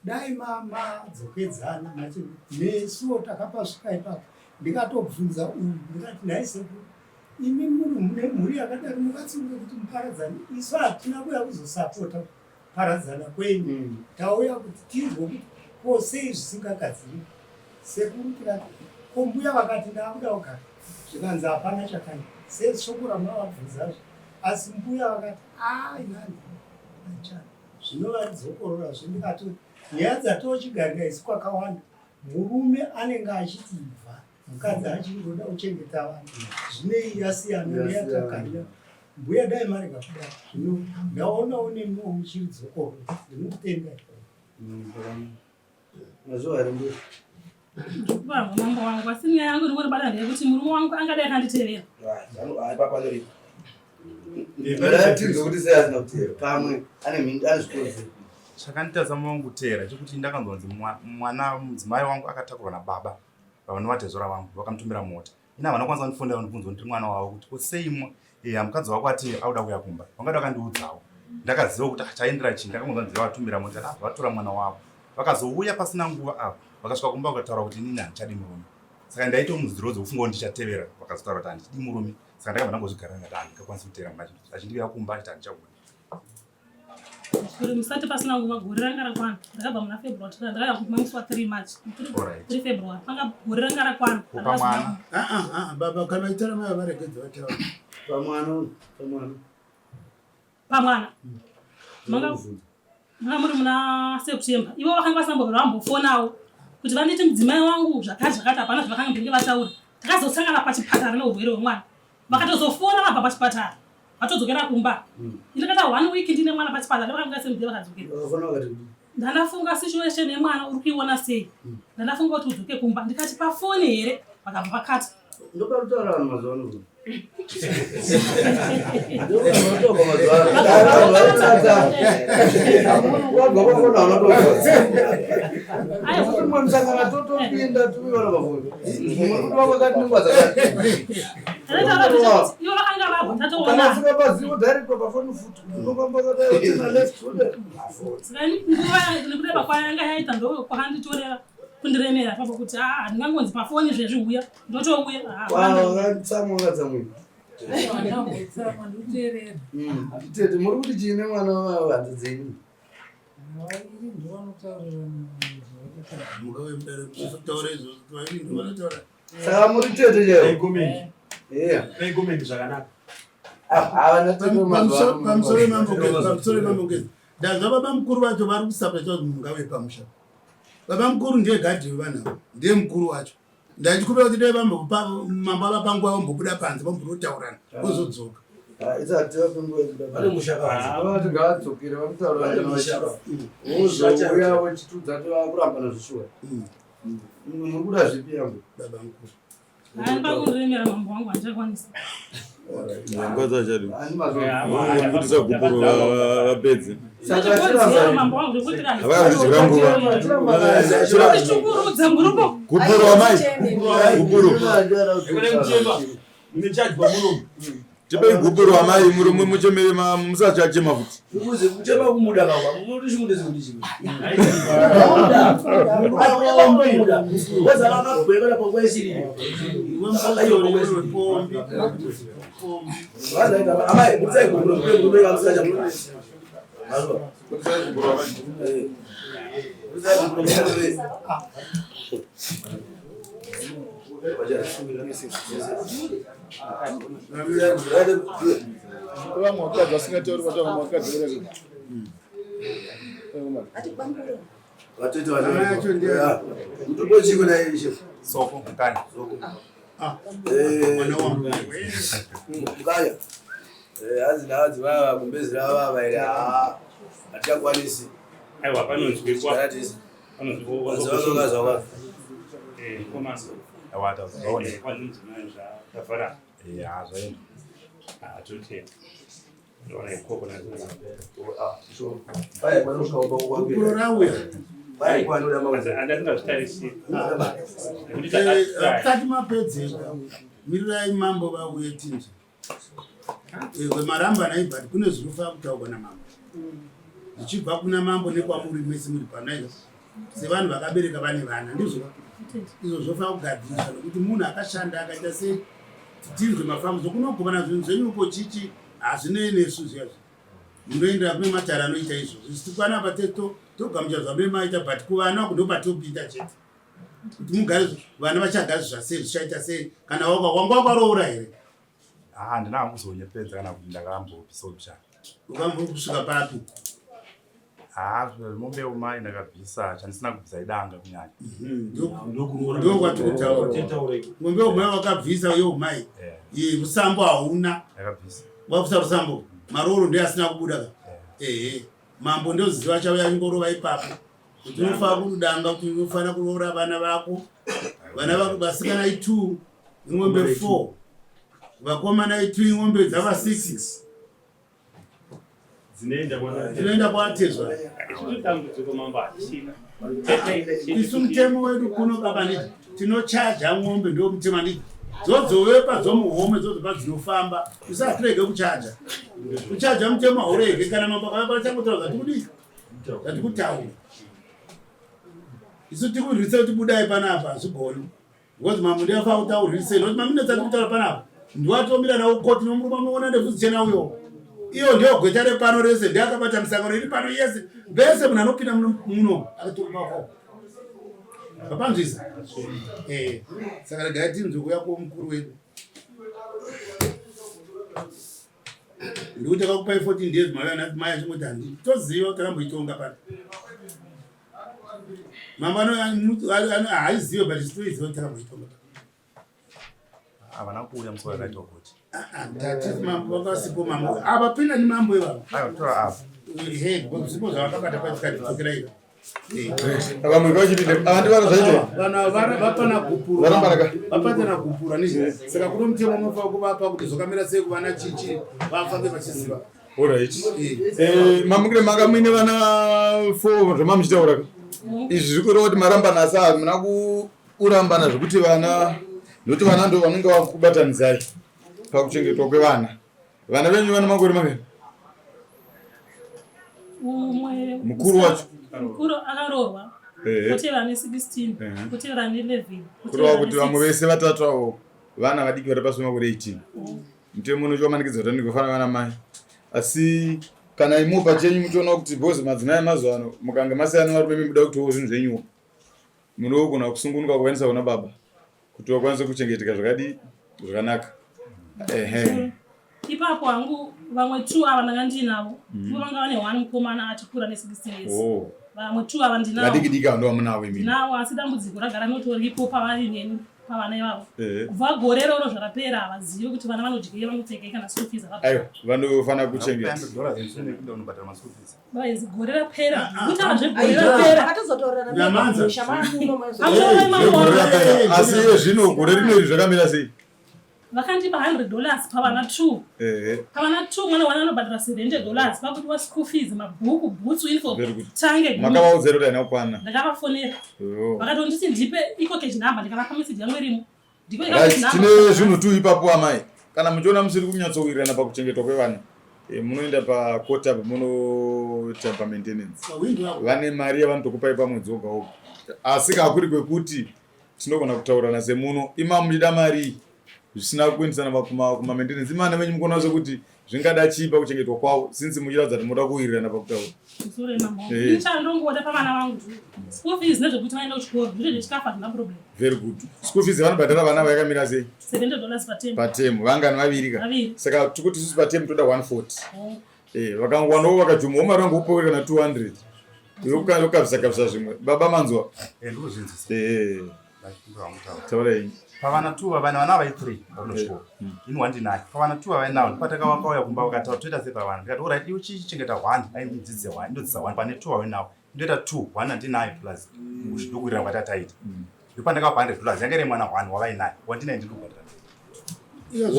dai madzokedzana machi nesuwo takapasvika ipapo. Ndikatobvunza uyu, ndikati, "Nhai sekuru, imi muri mune mhuri yakadari, mungatsunge kuti muparadzane? Isu hatina kuya kuzosapota kuparadzana kwenyu, tauya kuti tinzwe kuti ko sei zvisingagadziriki." Sekuru tikati, "Ko mbuya vakati ndakuda kugara?" Zvikanzi hapana chakaipa seshoko ramavabvunzazvo, asi mbuya vakati, "Ai nani achana." Zvino varidzokorora ndikati nyaya dzatochigarira isu kwakawanda, murume anenge achiti ibva, mukadzi achingoda kuchengeta vanhu. Zvinei yasiyana neyatagarira. Mbuya, dai marega kudai. Zvino ndaonawo nemiwo muchiridzokorora, ndinokutendai. Mazuva ari mberi. Ndikuvarwa mambo wangu, asi nyaya yangu iri bada ndeyekuti murume wangu angadai akanditevera. Papanoripa tinzwe kuti sei asina kuteera, pamwe ane mhindu, ane zvikonzero. Chakanditadza wangu kuteera chekuti ndakanzwa kunzi mwana mudzimai wangu akatakurwa nababa vanova tezvara vangu, vakamutumira mota. Ina havana kwanisa kundifondera kundibvunza kuti ndiri mwana wavo, kuti ko sei mukadzi wako ati auda kuuya kumba. Vangada vakandiudzawo, ndakaziva kuti chaendera chii. Ndakangonzwa nzi vatumira mota, ah, vatora mwana wavo. Vakazouya pasina nguva ava, vakasvika kumba vakataura kuti inini handichadi murume. Saka ndaito mudziro dzekufunga kuti ndichatevera. Vakazotaura kuti handichidi murume, saka ndakabva ndangozvigara, ndikati handingakwanisi kuteera munhu achindiuya kumba achiti handichakuda. Kuri musati pasina nguva, gore ranga rakwana. Ndakabva muna February, ndakauya kuma musi wa3 March, 3 February panga gore ranga rakwana. Kupa mwana. Ah, ah, ah, baba, kana itara mai varegedza vataura. Pamwana, pamwana. Pamwana manga muri muna September. Ivo vakanga vasina vambofonawo kuti vanditi mudzimai wangu zvakati zvakati, hapana zvavakanga mbenge vataura. Takazosangana pachipatara neurwere hwemwana, vakatozofona vabva pachipatara vatodzokera kumba. Ndakaita one week ndine mwana pachipatara, vakanga semudhe vakadzokera. Vakafona vakati kudii? Ndandafunga situation yemwana uri kuiona sei, ndandafunga kuti udzoke kumba. Ndikati pafoni here? Vakabva vakati. Ndoparutaura vanhu mazuva ano, ndoparutaurwa mazuva ano. Wabva pafoni haunatoa mumwe musangano, totopinda tuiona pafoni, mumwe kuti wako kati nenguva dzakati. Ivo vakanga vabva Kana tatoona. usingapazivo direct pafoni futi unofamba kadai utina left. Saka nguva nekureba kwayanga yaita ndo kwakanditorera kundiremera papo kuti aa, handingangonzi pafoni zvezvi uya ndotouya. Wakatsamwa, wakatsamwira. Ndambotsamwa, ndikuteerera. Tete, muri kuti chii nemwana wahanzi dzenyu? Vaviri ndovanotaurira. Taura izvozvo, vaviri ndovanotaura. Saka muri tete chaivo? Iya. Comment zvakanaka. Havana tete. Pamusoro mambo, mambo Gezi, ndanzwa baba mukuru vacho vari kusapota kuti munhu ngauye pamusha. Baba mukuru ndiye gadhi wevanhu ava, ndiye mukuru wacho. Ndachikumbira kuti dai mambo ava panguva vambobuda panze, vambonotaurana, vozodzoka. Vane musha Vati ngavadzokere vanotaura, vozouya vochitudza kuti vakurambana zvishuwa. Muri kuda zvipi yangu? Baba mukuru. Hayi pakundiremera mambo wangu handichakwanisa. Mukadzi achadi. Kutisa gupuro vapedze. Ndachikodzero mambo wangu zvekuti kana. Havakazvidyira nguva. Ndishungurudza murume. Gupuro amai. Gupuro. Tipei gupuro amai murume muchemere musachachema futi. Kuchema kumuda kamba. Munotishi mundezi kuti chii? Wazala akagweka na panguva isiri. Amai, mutsai gupuro, murume kamusacha. Mutsai gupuro amai. Mutsai gupuro murume. Vamwe vakadzi vasingatauri vataura vakadzi vorega. Vatete mutombo chiko naye chef. Soko mukanya. Soko. Mukanya. Hanzi navanzi vava kumbezi ravava ere haa hatichakwanisi. Aiwa panonzwikwa. Kati mapedzeka mirirai mambo vauye tinzwe maramba nai but kune zvinofanira kutaurwa namambo zvichibva kuna mambo nekwamuri mese muri panaika sevanhu vakabereka vane vana ndizvo izvo zvofanira kugadziriswa nekuti munhu akashanda akaita sei tinzwe mafambiso kunogovana zvinhu zvenyu uko chichi hazvinei nesu zviya zvi munoendera kune matare anoita izvozvo isu tikwana apa togamuchira zvamune maita but kuvana uku ndopatopinda chete kuti mugare vana vachagara zvasei zvichaita sei kana waka wanga wakaroora here Ah, handina hangu kuzonyepedza kana kuti ndakambobvisa ubichana. Ukambosvika papi? Ah, mombe yeumai ndakabvisa chandisina kubvisa idanga kunyanya. Ndokwatiri Mombe yeumai wakabvisa yeumai. Ye rusambo hauna. Ndakabvisa. Wabvisa rusambo. Marooro ndiye asina kubuda ka. Ehe. Mambo ndoziva chauya chingorova ipapo. Kuti unofanira kudanga kuti unofanira kuroora vana vako. Vana vako vasikana i2 ing'ombe 4 vakomana i2 ing'ombe dzava 6 dzinoenda kwatezva isu mutemo wedu kuno baba nditi tinochaja ng'ombe ndo mutemo nditi dzodzovepa dzomuhomwe dzodzopa dzinofamba usatirege kuchaja kuchaja mutemo haurege kana mambo akavapa changotaura zvatikudii zvatikutaura isu tikurwisa kuti budai panapa hazvigoni Because mambo ndiye afa kutauririsa nokuti maminetsi atiri kutaura panapa ndiwatomira nawo koti nomurume amunoona nebvudzi chena uyo iyo ndiyo gweta repano rese ndiye akabata misangano iri pano yese vese munhu anopinda muno akatorumako vapanzvisa eh, saka regai tinzwe kuya kwomukuru wedu ndikuti takakupai 14 days mauya nhasi mai achingoti handi toziva kuti takamboitonga pano mambo haizive but tinoiziva kuti takamboitonga havana kuuya musi wakaitwa kuti tati mambo vakasipo mambo ava pinda ni mambo ivavo aiwa tora ava he zvipo zvavakabata pachikatidzokera ivo vamwe vachipinda ava ndivana zvaita vanhu ava vapana gupuro vapatana gupuro anizvi saka kuno mutemo unofanira kuvapa kuti zvakamira sei kuvana chichi vafambe vachiziva Alright. Eh, mamukire manga muine vana 4 zvamamuchitaura ka. Izvi zviri kureva kuti marambana asi hamuna kurambana zvekuti vana nokuti vana ndo vanenge vakubatanidzai pakuchengetwa kwevana. Vana venyu vana makore mangani? Umwe mukuru wacho. Mukuru akaroorwa. Kutevera ane 16, kutevera ane 11. Kureva kuti vamwe vese vatatu avo vana vadiki vari pasi pemakore 18. Mutemo unochiwamanikidza kuti anenge kufanana vana mai. Asi kana imo pachenyu muchiona kuti because madzimai emazuva ano mukange masiyana nevarume muda kutiwo zvinhu zvenyuwo munogona kusungunuka kuvaendesa kuna baba kuti vakwanise kuchengeteka zvakadii zvakanaka. Ehe. Ipapo hangu vamwe two ava ndanga ndiinavo. Ivo vanga vane one mukomana atikura ne 16 years. Oh. Vamwe two ava ndinavo. Vadiki diki ava ndo vamunavo imimi. Ndinavo asi dambudziko ragara notoripo pavari neni. pavana ivavo. Kubva gore iroro zvarapera havazivi kuti vana vanodyei vanopfekei kana school fees havabhadhari. Aiwa, vanofanira kuchengeta. Guys, gore rapera. Kutaura zvegore rapera. Akatozotaurana Nyamanza. musha mamuno mazo. Amusoro mambo Gore rapera. Asi iye zvino gore rino iri zvakamira sei? Vakandipa 100 dollars pavana 2. Pavana 2 mwana wana anobhadhara 70 dollars pakudiwa school fees, mabhuku, boots, uniform. Very good. Tange gumi. Makavaudza here kuti haina kukwana? Ndakavafonera. Oh. Vakatonditi ndipe ecocash number ndikavapa message yangu irimo. Ndipo Right, ecocash number. tine zvinhu tu ipapo amai. Kana muchiona musiri kunyatsowirirana pakuchengetwa kwevana, munoenda pakota apo munoita pamaintenance. Vane mari yavanotokupai pamwedzi woga woga. Asi kakuri kwekuti tinogona kutaurirana semuno, ima muchida mari zvisina kuendesana kuma maintenance. Ima vana venyu mukuona sekuti zvingada chii pakuchengetwa kwavo since muchiratidza kuti moda kuwirirana pakutaura. Musoro yemambo. Ini chandongoda pavana vangu school fees nezvekuti vaende kuchikoro zviro zvechikafu hazvina problem. Very good. School fees vanobhadhara vana vakamira sei? 70 dollars per term. Per term. Vangani vaviri ka? Vaviri. Saka tikuti isusu per term toda 140. Oh. Vakangowanawo vakajumawo mari vangokupa kana 200. Iwe ukabvisa kabvisa zvimwe. Baba manzwa? Ndikuzvinzwisa. Taura henyu. Pavana 2 vavana vana vai 3 vakunochikoro. Ini wandinaye. Pavana 2 vavainawo ndipataka vakauya kumba vakataura toita sei pavana. Ndikati alright iwe chichengeta 1 ai mudzidzise 1 ndodzidza 1 pane 2 vavainawo. Ndoita 2 1 andinayo plus ndokuwirira kwatataita. Ndopandakavapa 100 dollars yanga iri mwana 1 wavainaye. Wandinaye ndinobhadhara.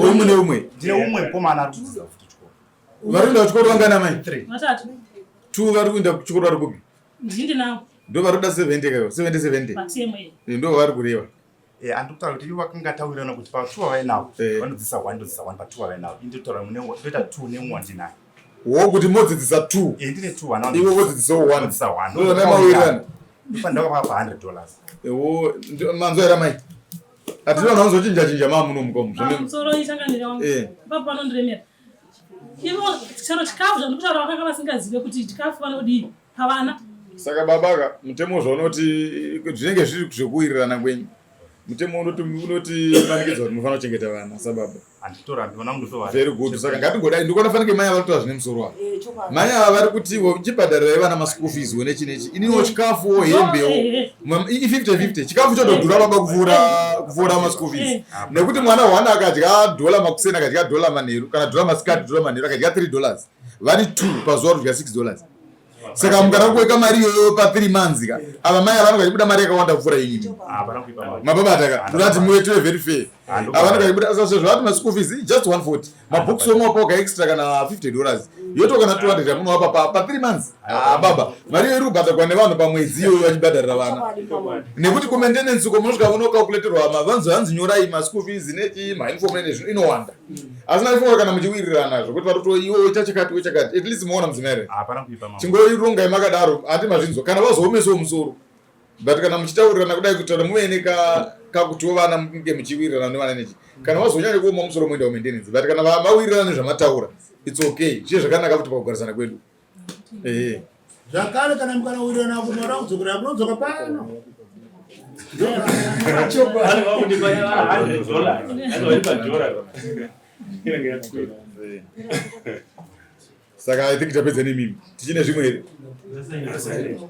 Woyu mune umwe? Ndine umwe mukomana ari kudzidza futi chikoro. Vari kuenda kuchikoro vangani amai? 3. Vatatu. 2 vari kuenda kuchikoro vari kupi? Ndini ndinawo. Ndo vari kuda 70 kayo, 70 70. Pa term iyi. Ndo vari kureva. Andiri kutaura kuti ivo vakanga taurirana kuti pa 2 vavainawo vanodzidzisa 1 ndodzidzisa 1 pa 2 vavainawo. Ini ndotaura mune ndoita 2 nemumwe wandinaye. Wo kuti modzidzisa 2. Ndine 2 vana. Ivo vodzidzisawo 1. Vanodzidzisa 1. Ndo vana mawirirana. Ndopandakavapa 100 dollars. Wo manzwa here amai? Hatina vanhu vanozochinja chinja maa muno mukomo. Pamusoro ichanganire wangu. Ipapo panondiremera. Ivo chero chikafu zvandikutaura vakanga vasingazive kuti chikafu vanodii pavana. Saka baba ka mutemo zvaunoti zvinenge zviri zvekuwirirana kwenyu. Mutemo unoti manikidza kuti munofanira kuchengeta vana sababa. Handitorambi vana mundotovara. Very good. Saka ngatingodai ndikuona fanike mai ava varikutora zvine musoro ava. Chokwadi. Mai ava vari kuti chibhadharirai vana maschool fees wo nechi nechi. Iniwo chikafu wo hembewo. I 50-50. Chikafu chododhura baba kupfuura maschool fees. Nekuti mwana hwana akadya dollar makuseni akadya dollar manheru kana dollar masikati dollar manheru akadya 3 dollars. Vari 2 pazuva kudya 6 dollars. Saka mukada kuweka mari iyoyo pa 3 months ka. Ava mai ava vanenge mari yakawanda kupfuura iyi. Hapana kuipa mari. Mababa ka. Ndinoti muwe tuve very fair. Ava vanenge vachibuda saka zvati ma school fees just 140. Mabooks omuwapawo ka extra kana 50 dollars. Yoto kana 200 yamunovapa pa 3 months. Ah baba, mari iyo iri kubhadharwa nevanhu pamwedzi iyoyo vachibhadharira vana. Nekuti ku maintenance uko munosvika munokalculaterwa mavanzi hanzi nyorai ma school fees nechi ma uniform nezvinhu inowanda. Asi naifunga kana muchiwirirana zvokuti varikuto iwe woita chakati woita chakati at least moona mudzimai here. Hapana kuipa mama. Chingoirongai makadaro hati mazvinzwa kana vazoomesawo musoro. But kana muchitaurirana kudai kutaura muve nekakutiwo vana munge muchiwirirana nevana nechi. Kana vazonyanya kuoma musoro moenda kumaintenance but kana mawirirana nezvamataura it's okay. Zviye zvakanaka futi pakugarisana kwedu. Zvakare kana mukanawirirana kunoda kudzokera munodzoka pano. Vanhu vakundipa 100 dollars. Vanhu vaipa dollar. Inenge yakwira. Saka I think tapedza nemimi. Tichine zvimwe here?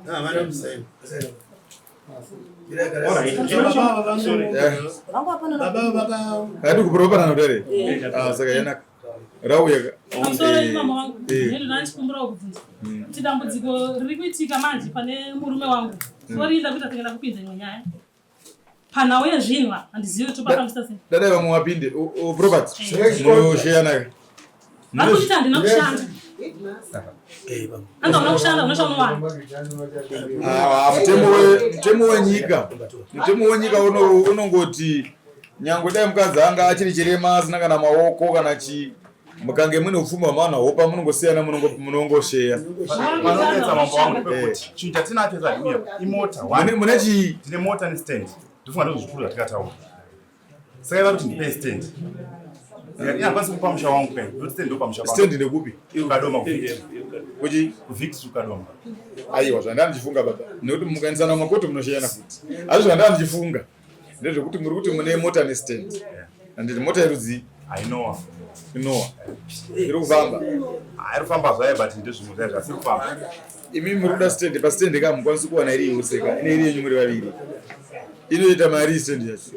Havana musaini. Vangu hapana. Baba vaka Hadi kupropanana kudare. Ah saka yanaka. Rauya ka. Pamusoro imamo wangu. Ndinoda ndichikumbirawo kubvunza. Kuti dambudziko riri kuitika manje pane murume wangu. Sorry ndakuita senge ndakupinza imwe nyaya. Panhau yezvinhu handizivi kuti topafambisa sei. Dadai vamwe vapinde. Robert. Munosheyana. Vari kunditi handina kushanda. Hanzi hauna kushanda unoshanda unowana. Ah, mutemo wenyika. Mutemo wenyika unongoti nyangwe dai mukadzi anga achiri chirema asina kana maoko kana chi mukange mune upfumi hwamawana hopa munongosiyana munongosheya. Panonetsa mambo wangu ndepekuti chinhu chatinacho chadimira imota. Mune chii? Tine mota nestand. Ndofunga ndozvo zvikuru zvatikataura. Saka vari kuti ndipe stand. Ndikati handikwanisi kupa musha wangu peni. Ndoti stand ndopa musha Stand ndekupi? Ukadoma kuVictory. Kuchi? KuVictory Ukadoma. Aiwa zvandanga ndichifunga baba. Nekuti mukaendesana mumakoti munosheyana futi. Asi zvandanga ndichifunga ndezvekuti muri kuti mune mota nestand. Handiti mota yerudzii? Ainoa. Inoa. Iri kufamba. Iri kufamba zvayo but ndezvimwe zvayo zvasiri kufamba. Imi muri kuda stand, pastand ka mukwanisi kuwana iri yose ka. Ine iri yenyu muri vaviri. Inoita mari stand yacho.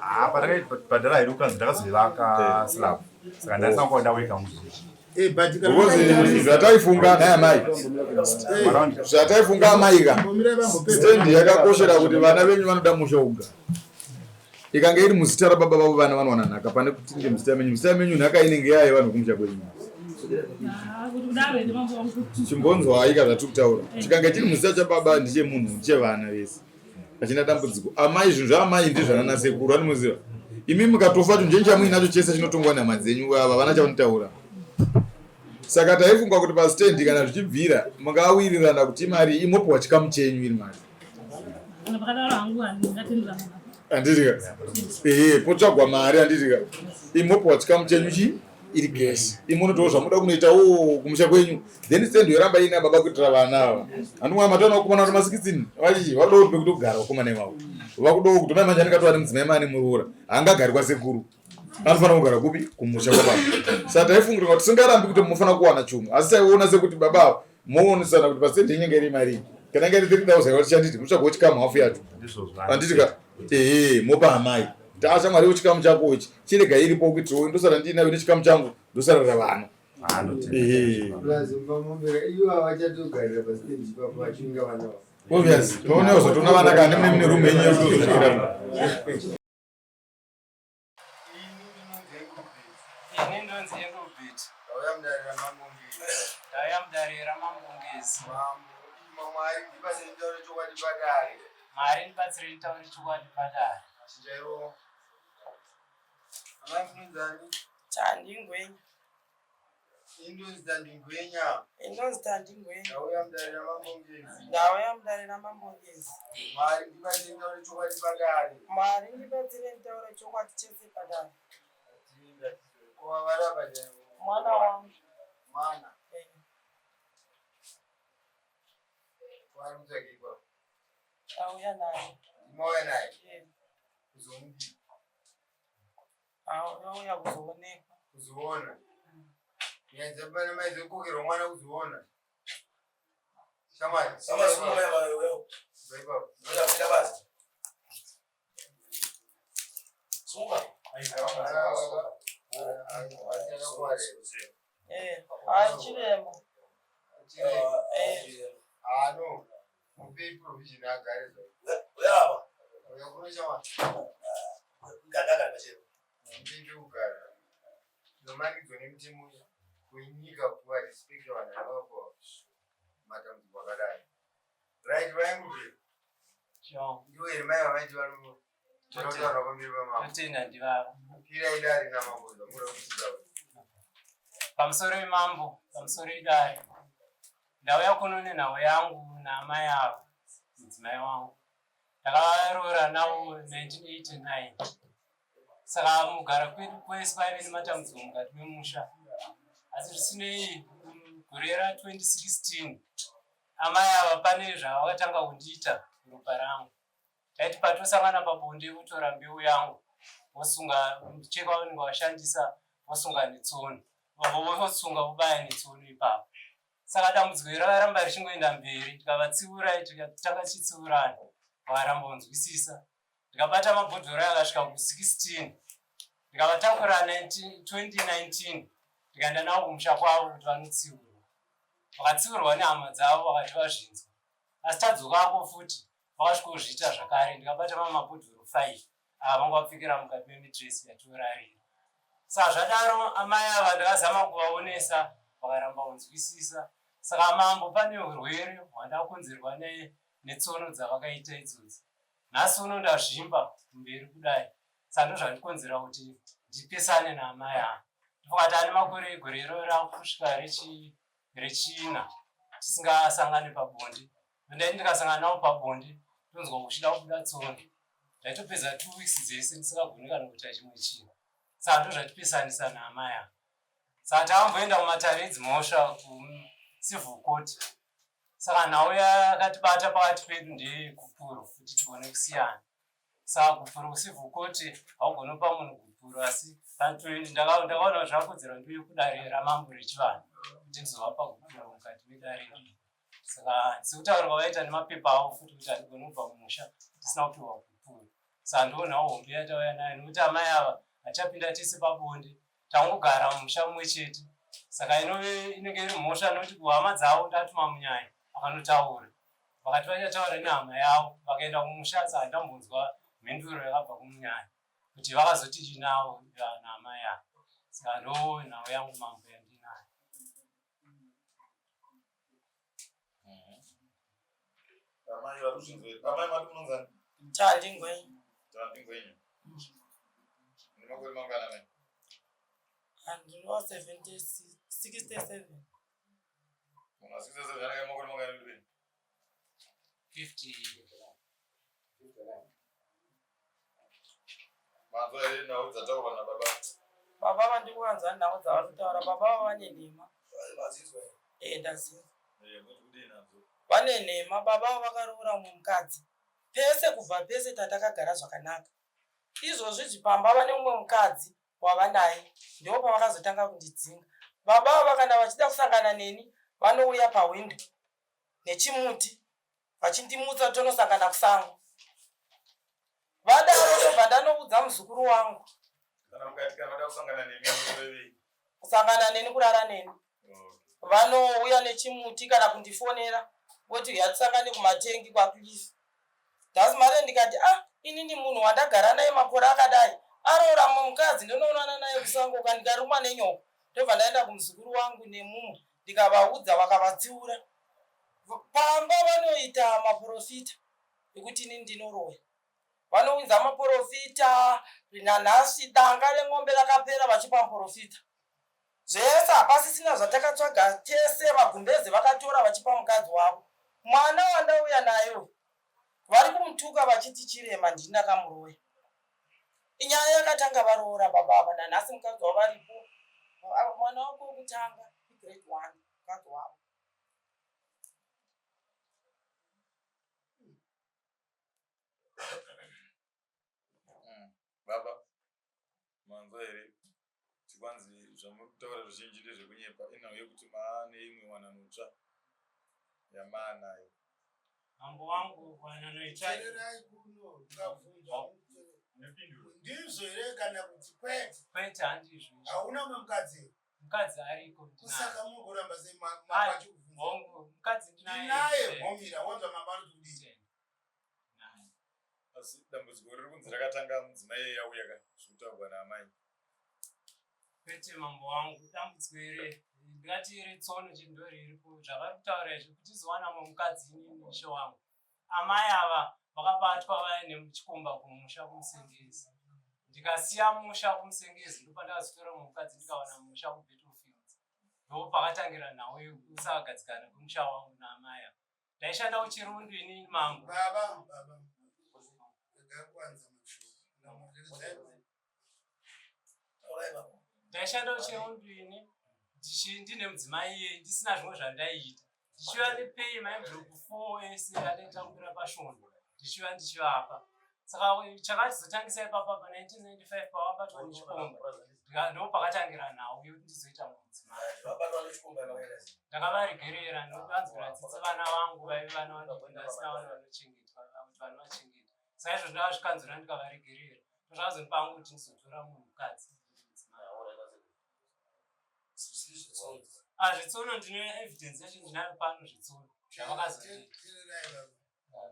Ah, patakaibhadhara hedu kukanzi ndakazoivaka slab. Saka ndasanga kuenda wega muzhinji. Eh, but kana Because zvataifunga naye amai. Zvataifunga amai ka. Stand yakakoshera kuti vana venyu vanoda musha wokugara. Ikange iri muzita rababa vavo vana vanowana nhaka pane kuti inge muzita menyu. Muzita menyu nhaka inenge yaye vanhu kumusha kwenyu. Ah, kuti kudaro here mambo wangu. Chimbonzwa aika zvatiri kutaura. Chikange chiri muzita chababa ndechemunhu ndechevana vese. Hachina dambudziko. Amai zvinhu zvaamai ndizvanana sekuru anomuziva. Imi mukatofa chinhu chenyu chamuinacho chese chinotongwa nehama dzenyu ava vana chavanotaura. Saka taifunga kuti pastendi kana zvichibvira mungawirirana kuti imari imopiwa chikamu chenyu iri mari. Kana pakadaro hangu handingatenderana napo. Handitika. Ehe, potsvagwa mari handitika. Imopiwa chikamu chenyu chi iri cash. Imonotowo zvamuda kunoita wo kumusha kwenyu. Then stand yoramba ina baba kuitira vana ava. Handimwa mataona vakomana vari masikisini vachichi vakudawo kuti pekutogara vakomana ivavo. Vakudawo kuti mai manje anenge atova nemudzimai maane muroora. Haangagari kwasekuru. Anofanira kugara kupi? Kumusha kwababa. Saka taifungira kuti tisingarambi kuti munofanira kuwana chunhu. Asi taiona sekuti baba ava moonesana kuti pasende inenge iri mari. Kana inge iri 3000 yavo tichanditi mutsvagawo chikamu hafu yacho. Handiti ka? Ehe, mopa amai. Taasha mwari chikamu chako ichi. Chirega iripo kuitirawo ndosara ndiinayo nechikamu changu ndosarira vana. Ehe. Plus mbamombera ivo havachatogarira pastendi ipapo vachivinga vana vavo. Obvious. Paone uzotoona vana kana mune mune room yenyu yekutozosvikira. Ini ndonzi Engelbert. Ndauya mudare raMambo Ngezi. Ndauya mudare raMambo Ngezi. Mambo, Mwari ndibatsire nditaure chokwadi padare. Mwari ndibatsire nditaure chokwadi padare. Chinjairo. Amai munonzani? Tandingwenya. Indonzi Tandingwenya. Indonzi Tandingwenya. Ndauya mudare raMambo Ngezi. Ndauya mudare raMambo Ngezi. Mwari ndibatsire nditaure chokwadi padare. Mwari ndibatsire nditaure chokwadi chese padare. Ko varapa chaivo. Mwana wangu. Mwana. Eh. Wari kutsvagikwa. Ndauya naye. Mauya naye. Eh. Kuzomudii? Auya kuzoonekwa. Kuzoona. Nyaya dzapana mai dzekukokerwa mwana kuzoona. Shamwari. Bva ipapo. Eh, hayi chirema. Eh. Ah, no. Mupei provision agare zvayo. Uya kuno shamwari. Mupei pekugara. Tinomanikidzwa nemutemo wenyika kuva respect vanhu vakapuwa matambudziko akadai. Right, vaingubve. Ndiwo here mai vamaiti vano vanotaura pamberi pamambo. Totenda ndivava. Pirai dare namambo zvamunoda kuti Pamusoro yemambo, pamusoro yedare. Ndauya kuno nenhau yangu naamai ava, mudzimai wangu. Ndakavaroora navo 1989. Saka mugara kwedu kwese kwaive nematambudziko mukati memusha. Asi zvisinei, gore ra 2016 amai ava pane zvavakatanga kundiita ropa rangu. Taiti patosangana pabonde votora mbeu yangu vosunga mucheka wavanenge vashandisa vosunga netsono vosunga vobaya netsono ipapo. Saka dambudziko iri rakaramba richingoenda mberi tikavatsiura tikatanga tichitsiurana vakaramba kunzwisisa. Ndikabata mabhodhoro aya akasvika ku16 ndikavatakura 2019 ndikaenda navo kumusha kwavo kuti vanotsiurwa. Vakatsiurwa nehama dzavo vakati vazvinzwa. Asi tadzokako futi vakasvikozviita zvakare ndikabata mamwe mabhodhoro 5 ava vanga vapfekera mukati memitresi yatiorarira. Saka zvadaro amai ava ndakazama kuvaonesa vakaramba kunzwisisa. Saka mambo pane urwere hwandakonzerwa netsono dzavakaita idzodzi. Nhasi uno ndazvimba kumberi kudai. Saka ndozvandikonzera kuti ndipesane naamai ava. Ndofunga kuti ane makore egore iroro rakusvika rechina tisingasangane pabonde. Ndaiti ndikasangana navo pabonde ndonzwa kuchida kubuda tsono. Ndaitopedza 2 weeks dzese ndisingagoni kana kuita chimwe chinhu. Saka ndozvatipesanisa naamai ava. Saka takamboenda kumatare edzimhosva kucivil court. Saka nhau yakatibata pakati pedu ndeyegupuro kuti tigone kusiyana. Saka gupuro kucivil court haugoni kupa munhu gupuro asi ndakaona zvakodzera ndiuye kudare ramambo rechivanhu kuti ndizovapa gupuro mukati medare iri. Saka sekutaura kwavaita nemapepa avo futi kuti handigoni kubva kumusha ndisina kupiwa gupuro. Saka ndoonawo hombe yatauya nayo nekuti amai ava hatichapinda tese pabonde, tangogara mumusha mumwe chete. Saka inove inenge iri mhosva nekuti kuhama dzavo ndatuma munyaya akanotaura. Vakati vachataura nehama yavo vakaenda kumusha saka ndambonzwa mhinduro yakabva kumunyaya kuti vakazoti chii navo naamai ava. Saka ndoo nhau yangu mambo yandinayo. Amai vari kuzvinzwa. Amai mati munonzani? Tandi Ngwenya. Tandi Ngwenya. Mune makore mangani amai? Handinova 76 67. Muna 67 anenge makore mangani ndiri? 50. Manzwa here nhau dzataurwa nababa? Baba vandikuvanzwa nhau dzavari kutaura baba vava vane nhema. Eh, ndaziva. Eh, kuti kudii nadzo? Vane nhema baba vava vakaroora mumwe mukadzi. Pese kubva pese tatakagara zvakanaka. Izvozvi zvipamba vane mumwe mukadzi wavanaye ndipo pavakazotanga kundidzinga. Baba ava kana vachida kusangana neni vanouya pahwindo nechimuti vachindimutsa tonosangana kusango. Vadaro ndobva ndanoudza muzukuru wangu. Kana mukati kana vada kusangana nemi munorevei? Kusangana neni kurara neni. Vanouya nechimuti kana kundifonera voti huya tisangane kumatengi kwaCliff. Thus mare ndikati ah inini munhu wandagara naye makore akadai aroora mumwe mukadzi ndonoonana naye kusango ka ndikarumwa nenyoka ndobva ndaenda kumuzukuru wangu nemumwe ndikavaudza vakavatsiura. Pamba vanoita maporofita ekuti inini ndinoroya. Vanounza maporofita nanhasi danga ren'ombe rakapera vachipa muporofita. Zvese hapasisina zvatakatsvaga tese magumbeze vakatora vachipa mukadzi wavo. Mwana wandauya naye uyu vari kumutuka vachiti chirema ndini ndakamuroya. Inyaya yakatanga varoora baba ava nanhasi mukadzi wavo varipo. Mwana wako wekutanga igrade 1 mukadzi wavo. Baba, manzwa here kuti kwanzi zvamuri kutaura zvizhinji ndezvekunyepa inhau yekuti maane imwe wanano tsva yamaanayo. Mambo wangu wanano itsva. Teererai kuno ndikabvunza. Ndizvo here kana kuti kwete? Kwete handizvo. Hauna umwe mukadzi? Mukadzi ariko ndinaye. Kusaka muri kuramba sei mambo achikubvunza? Hongu, mukadzi ndinaye. Ndinaye homira wanzwa mambo anoti kudii? Asi dambudziko riri kunzi rakatanga mudzimai iye yauya ka zvikutaurwa naamai. Kwete mambo wangu, dambudziko iri ndingati iri tsono chete ndo riripo zvavari kutaura izvi kuti tizowana mumwe mukadzi inini ishe wangu. Amai ava vakabatwa vaine chikomba kumusha kumusengezi. Ndikasiya musha kumusengezi ndopandakazotora mumwe mukadzi ndikawana musha kuBattlefields. Ndopakatangira nhau yekusagadzikana kwemusha wangu naamai ava. Ndaishanda kuChirundu inini mambo. Baba, baba. Regai kuwanza mashoko. Ndaishanda kuChirundu ini ndine mudzimai iyeye ndisina zvimwe zvandaiita. Ndichiuya nepay maenvelope 4 ese andaitambira pasvondo ndichiuya ndichivapa. Saka chakatizotangisa ipapa pa 1995 pavabatwa nechikomba ndo pakatangira nhau yekuti ndizoita mudzimai. Ndakavaregerera nekuvanzwira tsitsi vana vangu vaive vana vadiki ndasina vana vanochengetwa kuti vanovachengeta. Saka izvozvo ndakazvikanzura ndikavaregerera. Ndozvakazondipa hangu kuti ndizotora munhu mukadzi. Ah, zvitsono ndine evidence yacho ndinayo pano zvitsono zvavakazondiita. Teererai baba.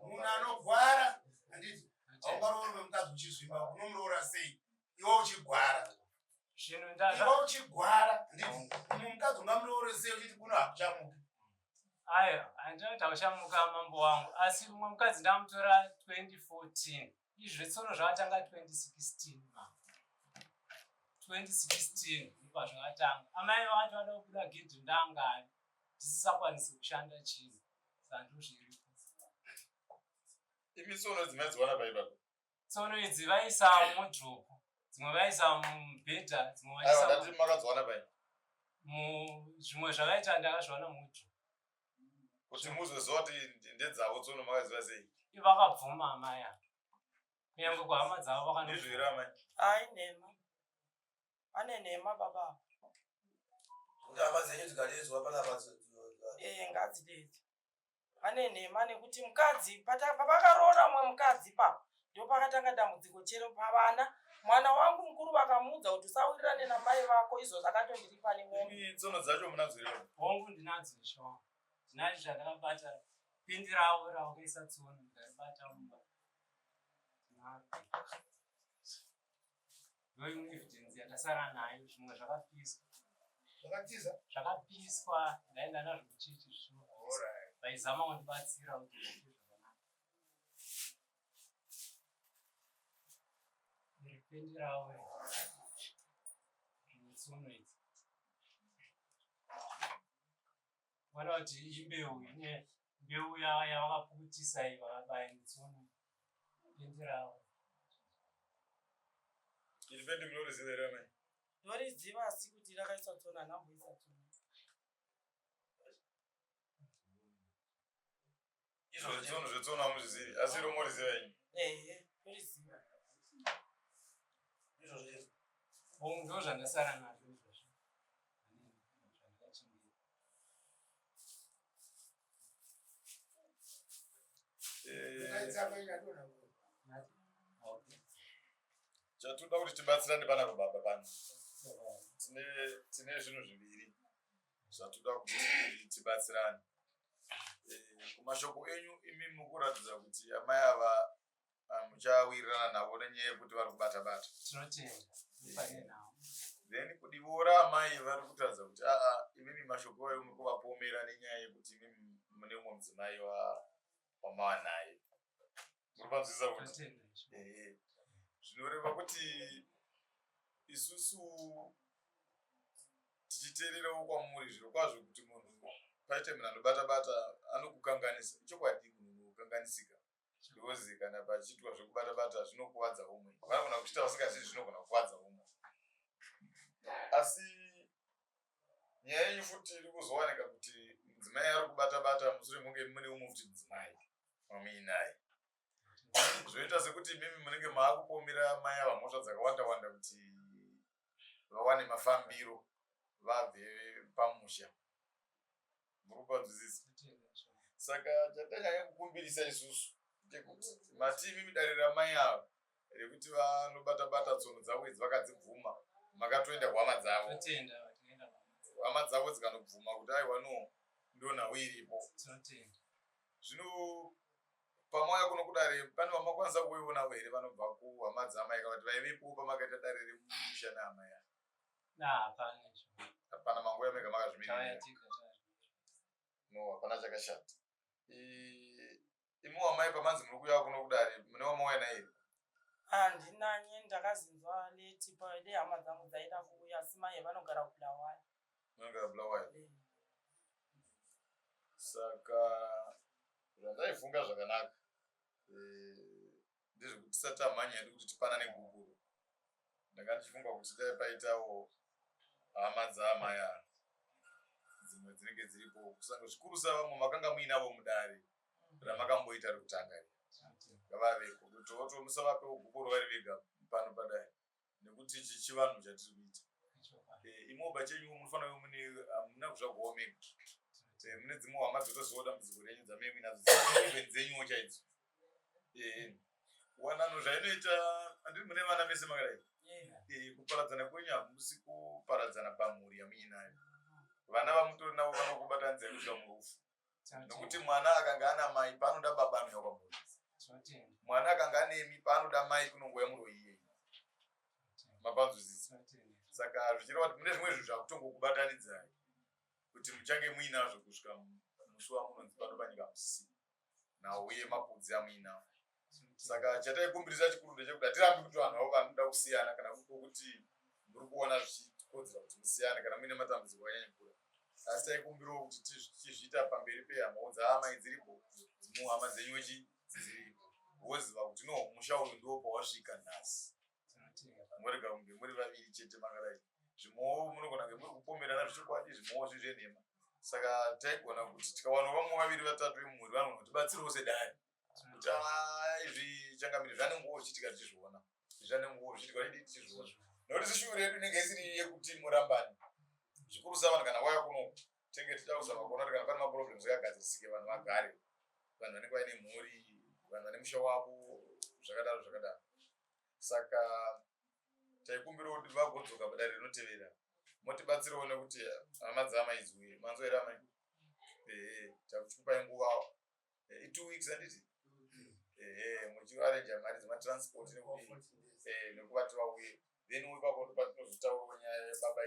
Munhu anogwara handiti haungaroorwe mukadzi uchizvimba unomuroora sei iwe uchigwara. Zvinhu Iwe uchigwara handiti umwe mukadzi ungamuroore sei uchiti kuno hakuchamuki. Ayo, handina kuti hakuchamuka mambo wangu, asi umwe mukadzi ndamutora 2014. Izvi zvitsono zvakatanga 2016 mambo. 2016 ndipo zvakatanga. Amai vakati vada kubuda gedhi ndangani ndisisakwanisi kushanda chinhu. Saka ndozviripo. Imi tsono idzi maidziwana pai baba? Tsono idzi vaisa muwardrobe, dzimwe vaisa mubhedha, dzimwe Aiwa vaisa ndati makadziwana pai? zvimwe zvavaita ndakazviwana muwardrobe. Kuti muzoziva kuti ndedzavo tsono makaziva sei? Vakabvuma amai ava. Kunyange kuhama dzavo Ndizvo here amai? Ai nhema. Vane nhema baba ava. Kuti hama dzenyu dzikadedzwa panapa Eh, ngadzidedze. Pane nhema nekuti mukadzi pavakaroora mumwe mukadzi papa ndopakatanga dambudziko chero pavana. Mwana wangu mukuru vakamuudza kuti usawirirane namai vako izvo zvakatondiripa nemombe. Tsono dzacho munadzo here? Hongu ndinadzo sure. Ndinacho chandakabata pindi ravo ravakaisa tsono ndaribata mumba. Ndinaro. Ndoimwe evidence yandasara nayo zvimwe zvakapiswa. Zvakatiza? Zvakapiswa ndaenda nazvo kuchechi zvino. Vaizama kundibatsira kuti zviite zvakanaka. Iri pendi ravo rine tsono idzi. Vana kuti imbeu ine mbeu yavakapukutisa iyi vakabaya netsono pendi ravo. Iri pendi munoriziva here amai? Ndoriziva asi kuti rakaiswa tsono handamboisa tsono. Izvo zvetsono zvetsono hamuzvizivi asi iro moriziva inyi. Ehe, ndoriziva. Izvo zvezvo. Hongu ndozvandasara nazvo izvozvo. Chatoda kuti tibatsirane panapa baba pano. Tine tine zvinhu zviviri zvatoda kuti tibatsirane. Eh, kumashoko enyu imi mukuratidza kuti amai ava ah, muchawirirana navo nenyaya yekuti vari kubata bata. Tinotenda. Tinofanira navo. Then kudivo raamai vari kutaridza kuti aa imimi mashoko ayo muri kuvapomera nenyaya yekuti imimi mune umwe mudzimai wamava naye. Muri panzwisisa kuti ehe zvinoreva kuti isusu tichiteererawo kwamuri zviro kwazvo kuti munhu paite munhu anobata bata anokukanganisa ichokwadi munhu unokanganisika because kana pachiitwa zvekubata bata zvinokuvadza umwe vanogona kuchiita vasingazivi zvinogona kukuvadza umwe asi nyaya yenyu futi iri kuzowanika kuti mudzimai ari kubata bata mushure munge mune umwe futi mudzimai wamuinaye zvoita sekuti imimi munenge maakupomera mai ava mhosva dzakawanda wanda kuti vawane mafambiro vabve pamusha muri kupanzwisisa saka chatanyanya kukumbirisa isusu ndechekuti mati imimi dare ramai ava rekuti vanobata bata tsono dzavo idzi vakadzibvuma makatoenda kuhama dzavo hama dzavo dzikanobvuma kuti aiwa no ndonhau iripo zvino pamauya kuno kudare pane vamakwanisa kuveonavo here vanobva kuhama dzaamai kana kuti vaivepo pamakaita dare remusha neamai ava hapana manguva mega makazvimirira no hapana chakashata imi wamai pamanzi muri kuuya kuno kudare mune wamauya naye here handinanye ndakazinzwa leti paide hama dzangu dzaida kuuya asi mai vanogara kubulawayo vanogara bulawayo eh. saka zvandaifunga zvakanaka eh, ndezvekuti tisati tamhanya hedu kuti tipanane gupuro ndanga ndichifunga kuti dai paitawo hama dzaamai ava dzimwe dzinenge dziripo kusanga zvikurusa vamwe makanga muinavo mudare ramakamboita rekutanga ri ngavaveko kuti oto musavapewo gupuro vari vega pano padare nekuti ichi chivanhu chatiri kuita eh, imwe pachenyu munofanira kuve mune hamuna kuzvagwawo mega eh, mune dzimwe hama dzotozivawo dambudziko renyu dzamee muinadzo even dzenyuwo chaidzo eh, wanano zvainoita andiri mune vana mese makadai kuparadzana kwenyu hamusi kuparadzana pamhuri yamuinayo vana vamutori navo vanokubatanidzai kusvika murufu nokuti mwana akanga ana mai paanoda baba anouya kwamuri mwana akanga anemi paanoda mai kunongouya muroyi iyeyi mapanzwisisa saka zvichireva kuti mune zvimwe zvinhu zvakutongokubatanidzai kuti muchange muinazvo kusvika musi wamunonzi pano panyika musisi nhau yemapudzi amuinawo saka chataikumbirisa chikuru ndechekuti hatirambi kuti vanhu avo vanoda kusiyana kana kuti muri kuona zvichikodzera kuti musiyane kana muine matambudziko akanyanya kukura asi taikumbirawo kuti tizviita pamberi pehamawo dzaamai dziripo muhama dzenyu chi dziripo woziva kuti no musha uyu ndiwo pawasvika nhasi murega kunge muri vaviri chete makadai zvimwewo munogona kunge muri kupomerana zvechokwadi zvimwewo zviri zvenhema saka taigona kuti tikawana vamwe vaviri vatatu vemumhuri vanogona kutibatsirawo sedare kuti ah, izvi changamire zvanenguwo zvichiitika tichizviona zvanenguwo zvichiitika didi tichizviona nekuti sishuwiro yedu inenge isiri yekuti murambani zvikurusa vanhu kana waya kuno tenge tichida kuzama kuona kuti kana pane maproblems akagadzirisike vanhu vagare. Vanhu vanenge vaine mhuri, vanhu vane musha wavo, zvakadaro zvakadaro. Saka taikumbirawo kuti vagodzoka padare rinotevera motibatsirawo nekuti hama dzaamai dziuye. Manzwa here amai? Ehe, takuchikupai nguva eh, i2 weeks handiti? Ehe, muchiarenja mari dzematransport eh, nekuvati vauye then ipapo ndopatinozotaurawo nyaya yebaba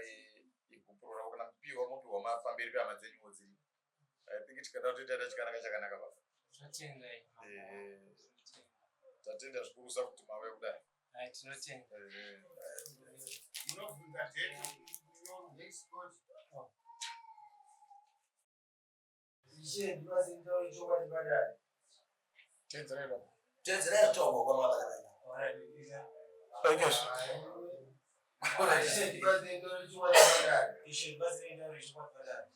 yegupuro ravo kana kupiwa mopiwa pamberi pehama dzenyuwo dziri. I think tikada kutoita chakanaka chakanaka baba. Tinotenda. Eh, tatenda zvikurusa kuti mauya kudai. Hai, tinotenda. Eh. Munobvunza date next court. Ishe ndibatsire nditaure chokwadi padare. Tedzerai baba. Tedzerai zvitaurwa kwamakakanaka. Thank Ishe ndibatsire nditaure chokwadi padare. Ishe ndibatsire nditaure chokwadi padare.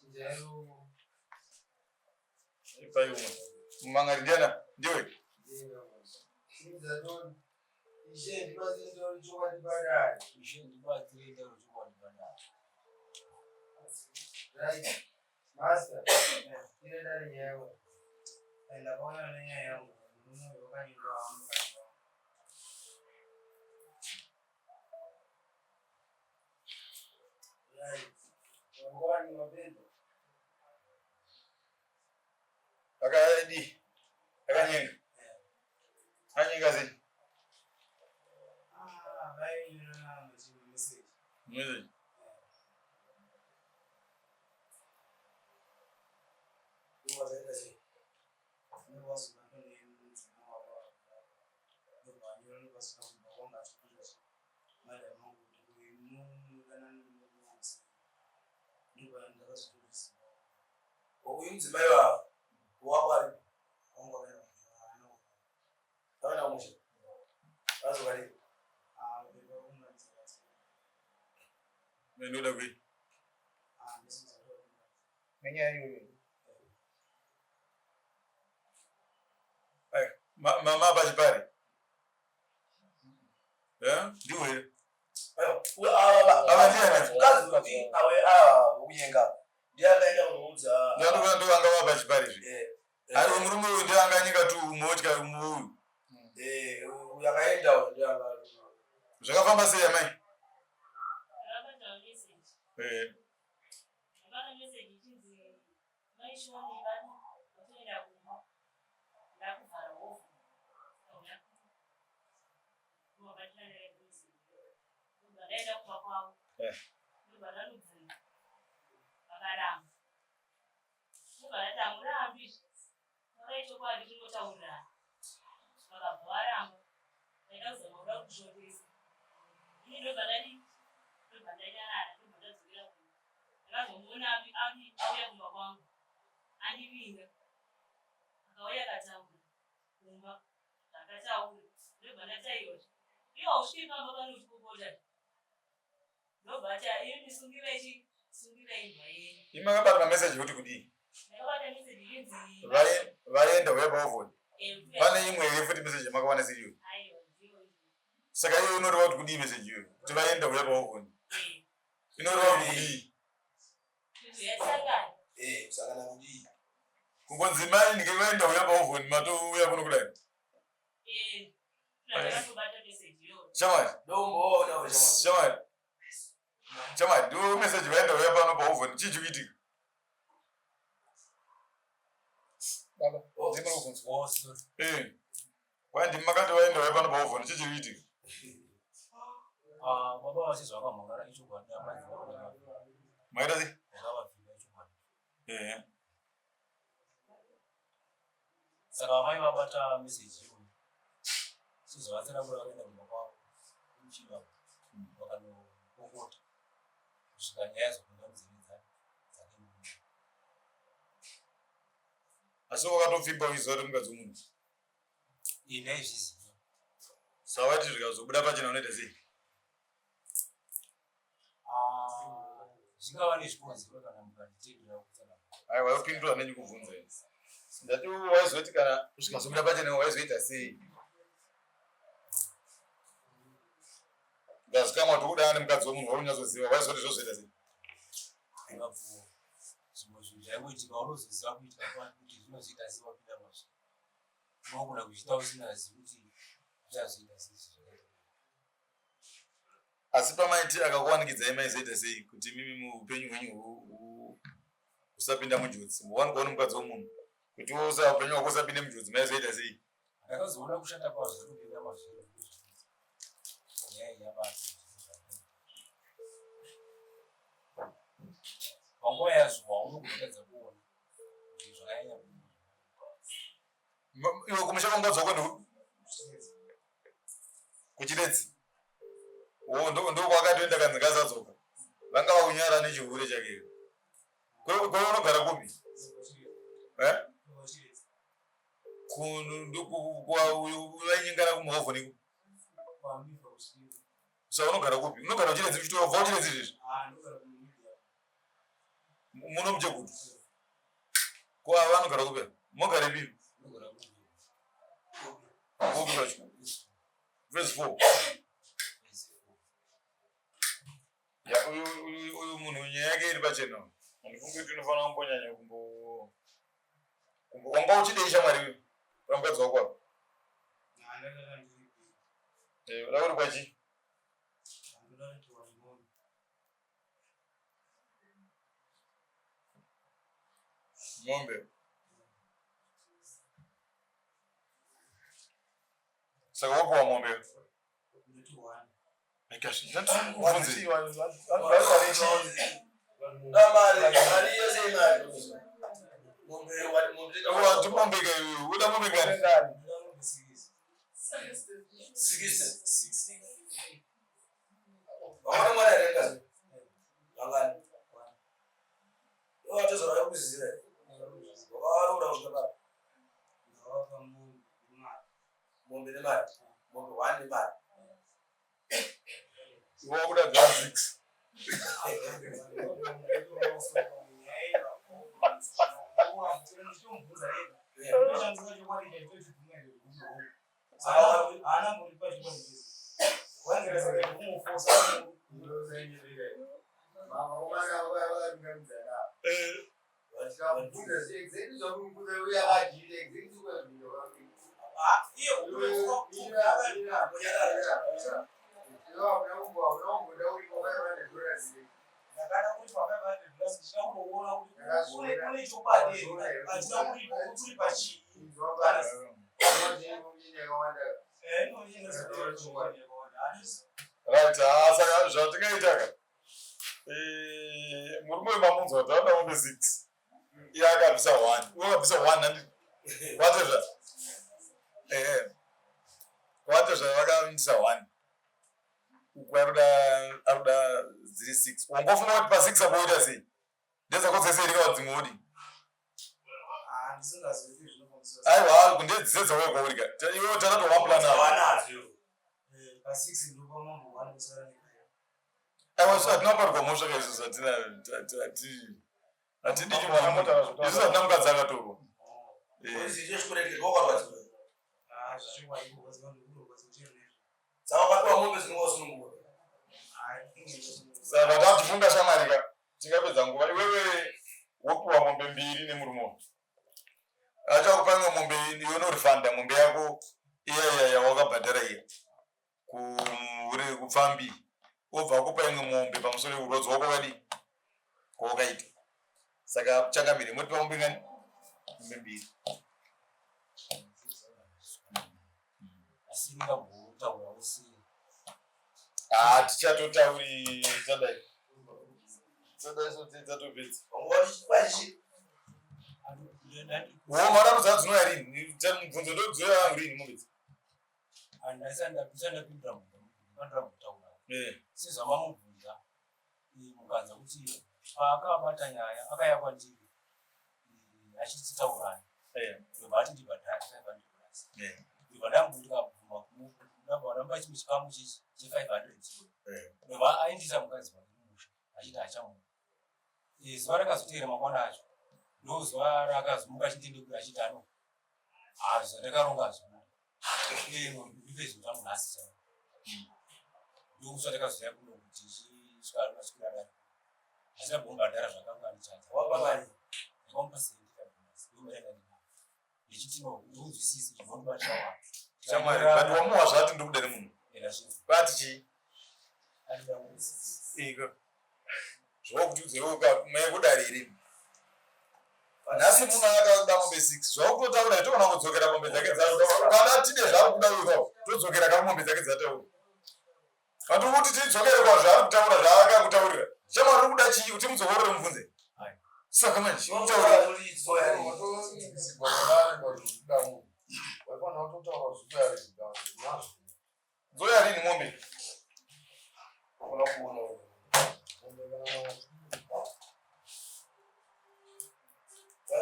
Ipai umwe. Mumangari ndiana? Ndiwe. Ishe ndibatsire nditaure chokwadi padare. Ishe ndibatsire nditaure chokwadi padare. Right. Master, ine dare nyaya yako. Ndakaona nenyaya yangu. Murume uyu wakanyengwa mukadzi wangu. Right. Wangwani wapedza. Akadi. Akanyenga. Anyenga sei? Ah, vainyorana message. Message. Ndokwazaita sei? Ndokwazobatwa nemudzimai wako ndobva anyora ndokasvika kumba kwanga achikuita madam angu kuti mudanana nemurume wangu sei. Ndobva ndakazotozviziva. Uyu mudzimai wavo wako aripo. Wangu akaenda kumusha. Akaenda kumusha. Azokadii? Ah, beba kumaridza Ndoda kui. Ah, ndisizoda. Nenyaya iyoyo. Mama pachipari. Eh? Ndiwe here? Ava ndiani? Mukadzi kuti awe ava vokunyenga ndiye akaenda kunoudza. Ndinoda ndo vanga vapa chipari zve. Ari murume uyu ndiye anganyika tu umwe wotya umwe uyu. Eh, uyu akaenda uyu ndiye anga. Zvakafamba sei amai? Ndakabata message. Eh. Ndakabata message ichinzi mai Shoni vani vatoenda kumba. Ndakuvhara hovho. Ndinobatana message. Ndobva ndaenda kumba kwavo. Eh. Ndobva ndanobvunza. Vakaramba. Ndobva ndati hamurambi. Taurai chokwadi tinotaurirana. Vakabva varamba. Ndaida kuzama kuda kushoresa. Ini ndobva ndadii? Ndobva ndanyarara, ndobva ndadzokera kumba. Ndakazomuona auya kumba kwangu. Andivinga. Akauya akataura kumba. Akataura. Ndobva ndati aiwa. Iwe hausviki pamba pano uchipopota. Ndobva ati imi sungirai chi sungirai imbwa yenyu. Imi makabata mameseji kuti kudii? Ndakabata message ichinzi Vaenda uya paovhoni. eh, Pane imwe here futi meseji yamakawana siri iyoyo? Aiwa, ndiyo iyo. Saka iyoyo inoreva kuti kudii meseji iyoyo? Kuti vaenda uya paovhoni. Inoreva kuti kudii? Kuti yasangana. Eh, kusangana kudii? Kungonzi mai ndinge vaenda uya paovhoni matouya kuno kudai. Eh, ndakatobata message iyoyo. Shamwari. Ndomboona wewe shamwari. Shamwari. Shamwari, ndiwo message vaenda uya pano paovhoni. Chii chiri kuitika? Baba, ndimi muri kubvunzwa. Eh. Kwai ndimi makati vaenda uya pano paovhoni. Chii chiri kuitika? Ah, baba vachizwa vakamhangara ichokwadi amai Maita sei? ndakavavhima ichokwadi. Eh. Saka amai vabata message iyoyo. Sezvavatsanangura vakaenda kumba kwavo kuchida vakanopopota kusvika nyaya dzopinda munzeve dzake murume. Asi wakatopfimba uchiziva kuti mukadzi wemunhu. Ini ndaizviziva. Saka waiti zvikazobuda pachena unoita sei? Ah, zvingava nezvikonzero kana mukanditendera kutsanangura. Aiwa, wapindura nechikubvunza ini. Ndati waizoti kana zvikazobuda pachena waizoita sei? Ndazikamwa kuti udana nemukadzi wemunhu wauri kunyatsoziva waizoti zvozoita sei? Ndingabvuma. Zvimwe zvinhu zvaingoitika unozoziva kuitika kwacho kuti zvinozoita sei wapinda mazviri. Unogona kuzviita usingazivi kuti zvichazoita sei zvakaita. Asi pamaiti akakuwanikidzai maizoita sei kuti mimi muupenyu hwenyu husapinda munjodzi? Wanikwa uri mukadzi wemunhu kuti usa upenyu hwako usapinde munjodzi maizoita sei? Ndakazoona kushata kwazvo zvekupinda mazviri nyaya iyi yabata panguva yazvo haunogotadza kuona kuti zvakanyanya. Iwe kumusha kwamukadzi wako ndiku kuChiredzi. Wo ndokwakatoenda kanzi ngasadzoka. Vanga vakunyara nechihure chake. Kwe unogara kupi? Eh? Vainyengana kumahovho neku. Sa unogara kupi? Unogara kuChiredzi uchitora kubva kuChiredzi izvezvi? Muno muChegutu. Ko ava vanogara kupi? Mogara ipi? Kupi kwacho? Verse 4. Ya uyu munhu nyaya yake iri pachena. Handifungi kuti unofanira kumbonyanya kumbo kumbo wanga uchidei shamwari uyu? Pamukadzi wako apa. Eh, uda uri kwachi? Mombe. Saka wapiwa mombe. Bvunze. Mari yese imari. Mombe wati mombe. Wati mombe ka iwe, uda mombe ngani? Six. Waona mwana here ngazi? Vangani? Watozora kuzizira. Wakaroora kusvika papi? Mombe nemari. Mombe one nemari. Iwe wakuda dza six. Right, ah, saka zvatingaita ka. Eh, murume wemamunzwa kuti anoda mombe six. Iye akabvisa one. Iwe wakabvisa one handi. Watozva. Eh. Watozva vakaindisa one. Uku arikuda dziri six. Wangofunga kuti pa six apo woita sei? Ndedzako dzese here kana dzimwe wodii? Aiwa, kundedzidze dzako kwauri ka. Iwe takatowa plan avo. Aiwa, so hatina kuparwa mhosva ka isusu hatina hatidi chimwana. Isusu hatina mukadzi akatorwa. Eh. Saka wakapiwa mombe dzinongosunungura. Saka takufunga shamwari ka tingapedza nguva iwewe wopiwa mombe mbiri nemurume wako achakupa imwe mombe iwe unorifanda mombe yako iya iya yawakabhadhara iya kuri kupfambi obva akupa imwe mombe pamusoro yekurwadzi wako wakadii kwawakaita. Saka changamire motipa mombe ngani? Mombe mbiri. Asi ndingambotaura usi. Ah, tichatotauri tadai tadai so tatopedza. Wo mara kudza dzinouya rini? Mubvunzo ndodzoya rini mombe idzi? Ndisandapindura ndinoda kutaura sezvamamubvunza mukanza kuti paakabata nyaya akauya kwandiri achiti taurani, ndobva ati ndibhadhare 500 dollars. Ndobva ndambo ndikabvuma ndabva ndamba chimwe chikamu che500, ndobva aindisa mukadzi wake mumusha achiti achamuka. Zuva rakazoteera mangwana acho ndo zuva rakazomuka achindendekura achiti ano zvandakaronga zvona ndipe zvinhu zvangu nhasi chaivo. Ndokusa takazoya kuno kuti chisvika masvikira dare asina kumbhadhara zvakanga andichaja. Wapa mari? Ndakamupa 75 dollars ndomari yandandinayo. Ndichiti no, unzwisise chibva wanhu. Shamwari, but wamuwa zvati ndiri kuda nemunhu. Vati chii? Ika. Zvawakuti udzewo mai kudare here? Nhasi munhu akada mombe 6. Zvawakutotaura toona kudzokera mombe dzake dzacho. Kana tine zvaari kuda uyu todzokera ka mombe dzake dzataura. But kuti tidzokere kwa zvaari kutaura zvaakakutaurira. Shamwari uri kuda chii kuti mudzokorore mubvunze? Saka manje utaura. Dzoya rini mombe?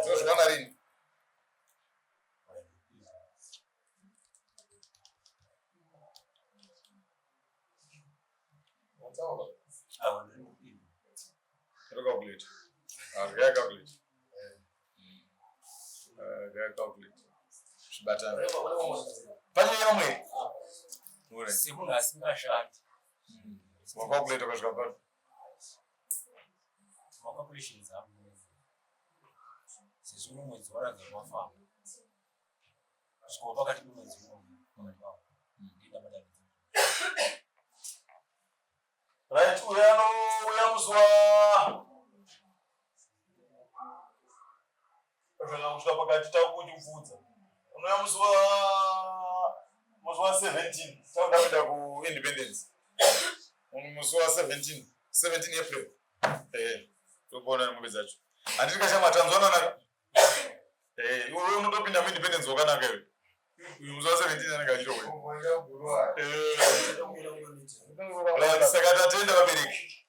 Dzozviwana rini? Calculate. Ah, calculate. Calculate. Zvibatana. Pane vamwe. Semunhu asingashandi. Wacalculate ukasvika papi? Macalculations angu sezvo mwedzi waradza wafamba kusvika pakati pemwedzi uno pakati pawo ndinda matambudziko. Right, uya anouya musi wa zvanga kusvika pakati takuchipfuudza. Unouya musi wa 17 takuda kuenda kuindependence. Musi wa 17, 17 April. Eh, tokuona mombe dzacho. Handiti kashamwa tanzwanana. Eh, iwe unotopinda muindependence wakanaka iwe. Uyu musi wa 17 anenge achitouya. Eh. Right, saka tatenda vabereki.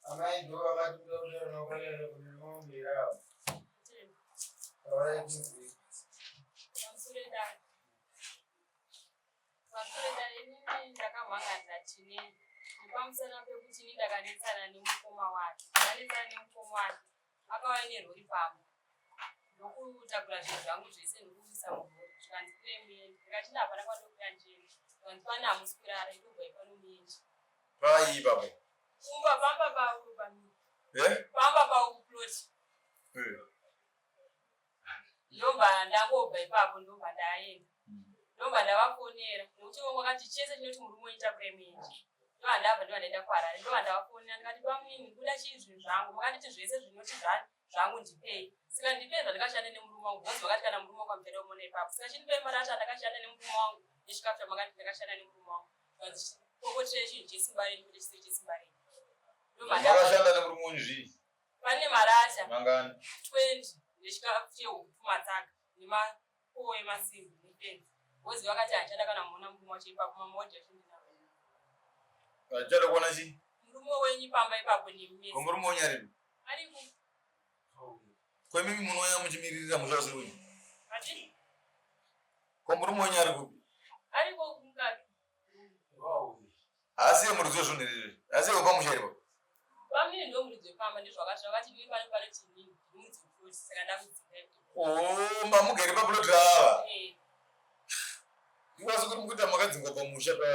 Amai ndo vakati kuda kune mombe yavo. Pamusoro dare, inini ndakamhangadza chine nepamusana pekuti ini ndakanetsana nemukoma wake. Ndanetsana nemukoma wake, akauya nerori pamba ndokutakura zvinhu zvangu zvese ndokuisa murori, zvikanzi kure muende. Ndikati hapana kwandokwira njeri, zvikanzi pane hamusi kurara, indobvai pano muende. Pai ipapo? Kumba pamba pavo pamiri. Eh? Pamba pavo kuplot. Eh. Ndobva ndangobva ipapo, ndobva ndaenda, ndobva ndavafonera nekuti ivo vakati chese chinoti murume wenyu takurai muende. Ndobva ndabva, ndobva ndaenda kuHarare, ndobva ndavafonera ndikati, bamunini, kuda chii zvinhu zvangu? Makanditi zvese zvinoti zvangu ndipei, saka ndipei zvandakashanda nemurume wangu, because vakati kana murume wangu amuchada kumuona ipapo, saka chindipei marata andakashanda nemurume wangu nechikafu chamakati ndakashanda nemurume wangu. Kokotere chinhu chesimba renyu kwete chisiri chesimba renyu. Ndobva ndabva. Makashanda nemurume wenyu zvii? Pane marata Mangani? 20 nechikafu chehuku, matsaga nemakowo emasimbi nefenzi. Wozi vakati handichada kana muona murume wacho ipapo, mama wadya chindinavo. Achada kuona chii? Murume wenyu pamba ipapo nemumesi. Ko murume wenyu aripi? Ariko. Ko imimi munouya muchimiririra musha usiri wenyu? Ati Ko murume wenyu ari kupi? ariko kumukati. Haasiye muridzi wezvinhu izvi. Haasiye wepamusha here baba? Bamini ndo muridzi wepamba, ndizvakati vakati inini pano panoti inini ndiri muridzi weplot, saka ndakudzinga ipapo. Oh, mamugere paplot rava. Eh. Ndikwazi kuti mukuita makadzingwa pamusha pa.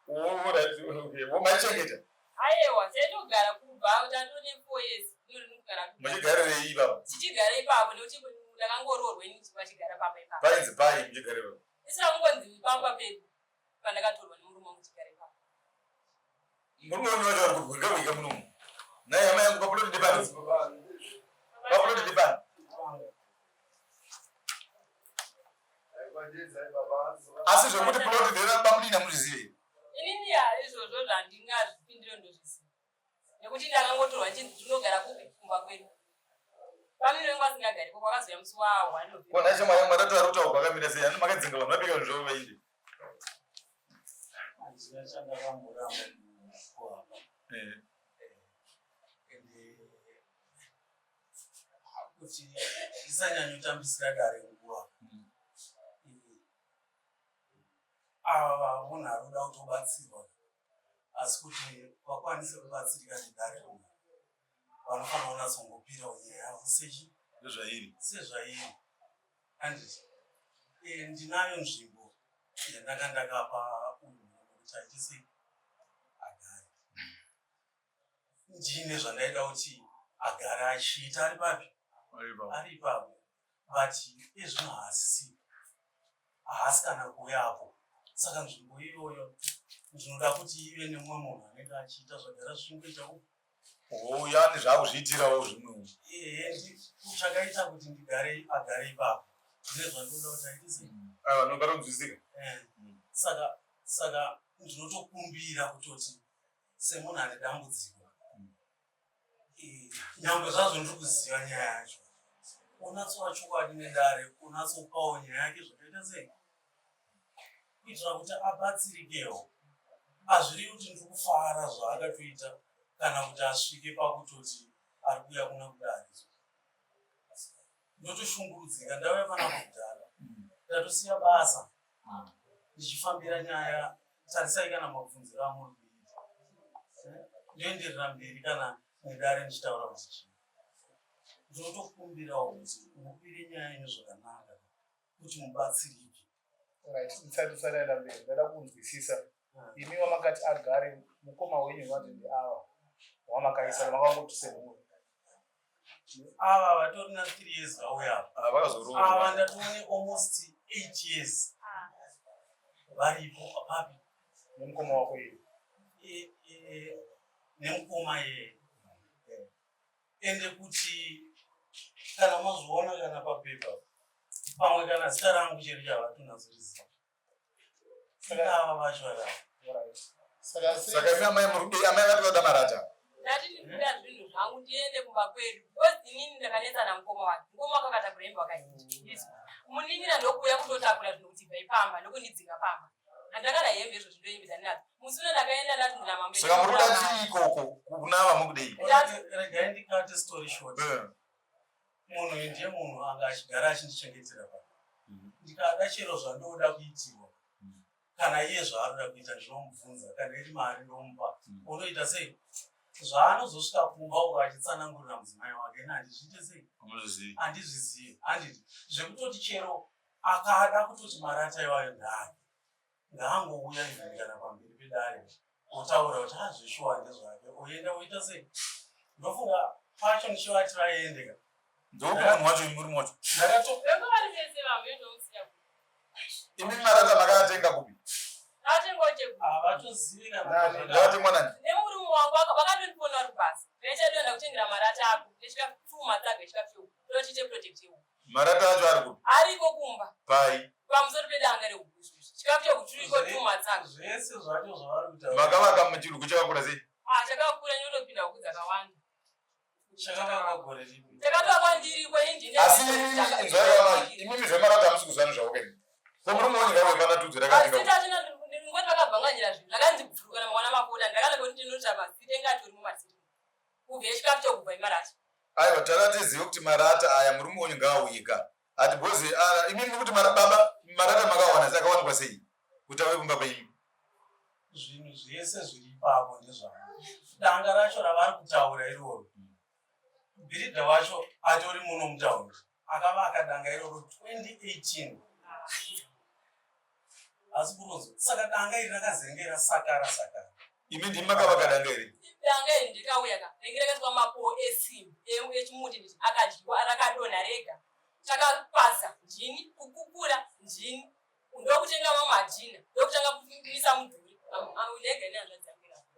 Oh, right. Okay. Womachengeta. Aiwa, taitogara kubva tatone 4 years inori kugara. Muchigarirei ipapo? Tichigara ipapo nekuti ndakangoroorwa ini vachigara pamba ipapo. Painzi pai muchigarira? Isina kungonzi pamba pedu pandakatorwa nemurume wangu tichigara ipapo. Murume wenyu wacho ari kurwika wika munomu. Naye hama yangu paplot ndepani? Paplot ndepani? Asi zvekuti plot nderabamunini hamuzvizivi. Inini ya izvozvo zvandingazvipindire ndozviziva nekuti ndakangotorwa nchinzi ndinogara kupi kumba kwedu. Bamini vengu vasingagariko kwakazouya musi wa1 Ko nhai shamwari yangu matatu ari kutaurwa akamira sei? Ani makadzinga vanhu vabika zvinhu zvavo vainde. Handina chandakamboramba kuhapa. Eh. Ende Kuti ndisanyanyotambisira dare nguva. Ava munhu ari kuda kutobatsirwa asi kuti vakwanise kubatsirika nedare umu vanofanira kunatsongopirawo nyaya yavo sechi sezvairi sezvairi handiti eh, ndinayo nzvimbo yandanga ndakapa uyu munhu kuti aite sei agare ndine zvandaida kuti agare achiita ari papi ari ipapo but izvino haasisipo haasi kana kuuyapo saka nzvimbo iyoyo ndinoda kuti ive nemumwe munhu anenge achiita zvagara zvichingoita uya ane zvaakuzviitirawo zvimwe ehe chakaita kuti ndigare agare ipapo ndine zvandinoda kuti aite sei aiwa ndinobatonzwisika eh, saka saka ndinotokumbira kutoti semunhu ane dambudziko eh, nyangwe zvazvo ndiri kuziva nyaya yacho unatsowa chokwadi nedare unatsopawo nyaya yake zvakaita sei kuitira kuti abatsirikewo hazviri kuti ndiri kufara zvaakatoita kana kuti asvike pakutoti ari kuuya kuna kudare ndotoshungurudzika ndauya pana kudhara ndatosiya basa ndichifambira nyaya tarisai kana mabvunziro amuri kuita eh, ndoenderera mberi kana nedare ndichitaura kuti chii ndinotokumbirawo kuti mupire nyaya yenyu zvakanaka kuti mubatsirike right ndisati tisataenda mberi ndada kunzwisisa ah. imi wamakati agare mukoma wenyu vati ndiava wamakaisa makangoti semhuri ava vatori na 3 years vauya ah, ava ndatoone almost 8 years varipo apapi nemukoma wako iye e, e, nemukoma iye ende kuti kana mazviona kana papepa pamwe kana zita rangu chero chavatonazoriziva ava vacho saka imi amai muri kudei amai vati vada marata ndati ndikuda zvinhu zvangu ndiende kumba kwedu because inini ndakanetsa namukoma wake mukoma wake akatakura hembe wakaita munin'ina ndokuuya kutotakura zvinhu kuti bvai pamba ndokundidzinga pamba handakada hembe izvo zvindohembe dzandinadzo musi uno ndakaenda ndati ndina mambo saka muri kuda chii ikoko kuna ava muri kudei regai ndikate story short eh. munhu uyu ndiye munhu anga achigara achindichengetera pa mhm. ndikada chero zvandoda kuitirwa mhm. kana iye zvaanoda kuita ndinomubvunza kana iri mari ndomupa mhm. unoita sei zvaanozosvika kumba uko achitsanangurira mudzimai wake ini handizviite sei handizvizivi handiti zvekutoti chero akada kutoti marata iwayo ndaake ngaangouya even kana pamberi pedare otaura kuti hazvishuwa ah, ndezvake oenda oita sei ndofunga pacho ndichivati vaende ka ndokumunhu wacho murume wacho imi marata makaatenga kupi avatengwa nani nemurume wangu vakatondifona vari kubasa vechadonda kutengera marata ako nechikapfuma tsaga chikapfeu ndotiite project yehuku Marata acho ari kupi? Ariko kumba. Pai. Pamusoro pedanga rehuku izvozvi. Chikafu chekuturiko tuma tsanga. Zvese zvacho zvavari kuita. Makavaka muchirugu chakakura sei? Ah, chakakura nyotopinda huku dzakawanda. Chakavakwa gore ripi? Chakavakwa ndiriko ini Asi inzwai imimi zvemarata hamusi kuzwana zvavo kani. Ko murume wenyu ngave pana tudzo rakatenga. Asi tachina ngoti vakabvanganyira zvinhu. Zvakanzi bvuru kana mwana makoda ndakana kuti ndinotsva masiri enga atori mumasiri. Kubva chikafu chokubva imarata. Aiwa tara tizive kuti marata aya murume wenyu ngaauyika. Ati bozi imi muri kuti baba marata makawana sei akawanikwa sei kuti ave kumba penyu. Zvinhu zvese zviri ipapo ndezvangu. Danga racho ravari kutaura iroro. Bhiridha wacho atori muno mutaundi. Akavaka danga iroro 2018. Asi kuronzwa saka danga iri rakazengera sakara sakara. Imi ndimi makavaka danga iri? Danga iri ndikauya ka ringe rakaiswa mapowo esimbi echimuti nditi akadyiwa rakadonha rega. Takapaza ndini kukukura ndini ndokutenga mamwe madhina ndokutanga kumisa mudhuri ndega nehanzvadzi yangu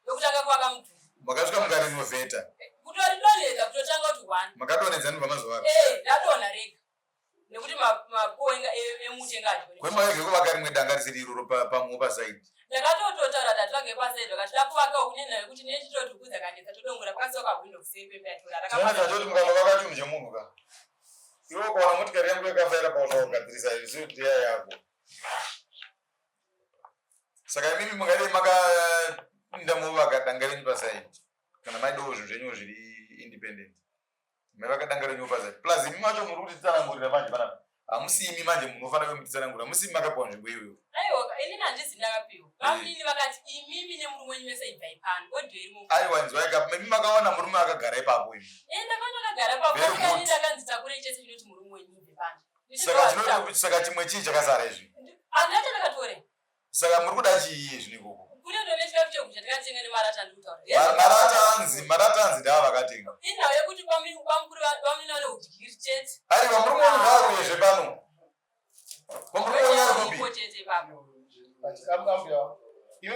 ndokutanga kuvaka mudhuri. Makasvika mukarinovheta? Kutoridonhedza kutotanga kuti one. Makadonhedza ndobva mazovaka? Eh, ndadonha rega. nekuti mapuwa emuti enga adyo kwemaege kuvaka rimwe danga risiri iroro pamwe pasaidi ndakatototaura tativage pasaidi vakati kuvaka uku nenhau yekuti nechitoti huku dzakanetsa todongora pakasiwa kahwindo kuseri kwemba yatorarachoti mukanovaka chinhu chemunhu ka iwe ukaona motikari yangu yakafaira pausvakugadzirisa izvo ndeya yako saka imimi mungadei makainda movaka danga renyu pasaidi kana maidawo zvinhu zvenyu zviri independent. Mai vakadanga renyu pazati. Plus imi macho muri kutitsanangurira manje panapa. Hamusi imi manje munofanira kumutitsanangurira. Hamusi imi makapiwa nzvimbo iyoyo. Aiwa, inini handisi ndakapiwa. Bamunini vakati imimi nemurume wenyu mese ibvai pano. Audio iri mu. Aiwa nzwai ka imi makawana murume akagara ipapo imi. Eh, ndakaona akagara ipapo. Very Asi good. ini ndakanzi takurei chese chinoti murume wenyu ibve pano. Saka chinoti saka chimwe chii chakasara izvi? Handina chandakatore. Saka muri kuda chii izvi ikoko? Kune ndone chikafu chekudya takatenga nemarata andiri kutaura. Marata anzi, marata anzi ndava vakatenga. Inhau yekuti bamukuru bamunini vane udyiri chete. Aiwa murume wenyu ngaauye pano. Murume wenyu ari kupi? Ipo chete ipapo. Ambuya, imi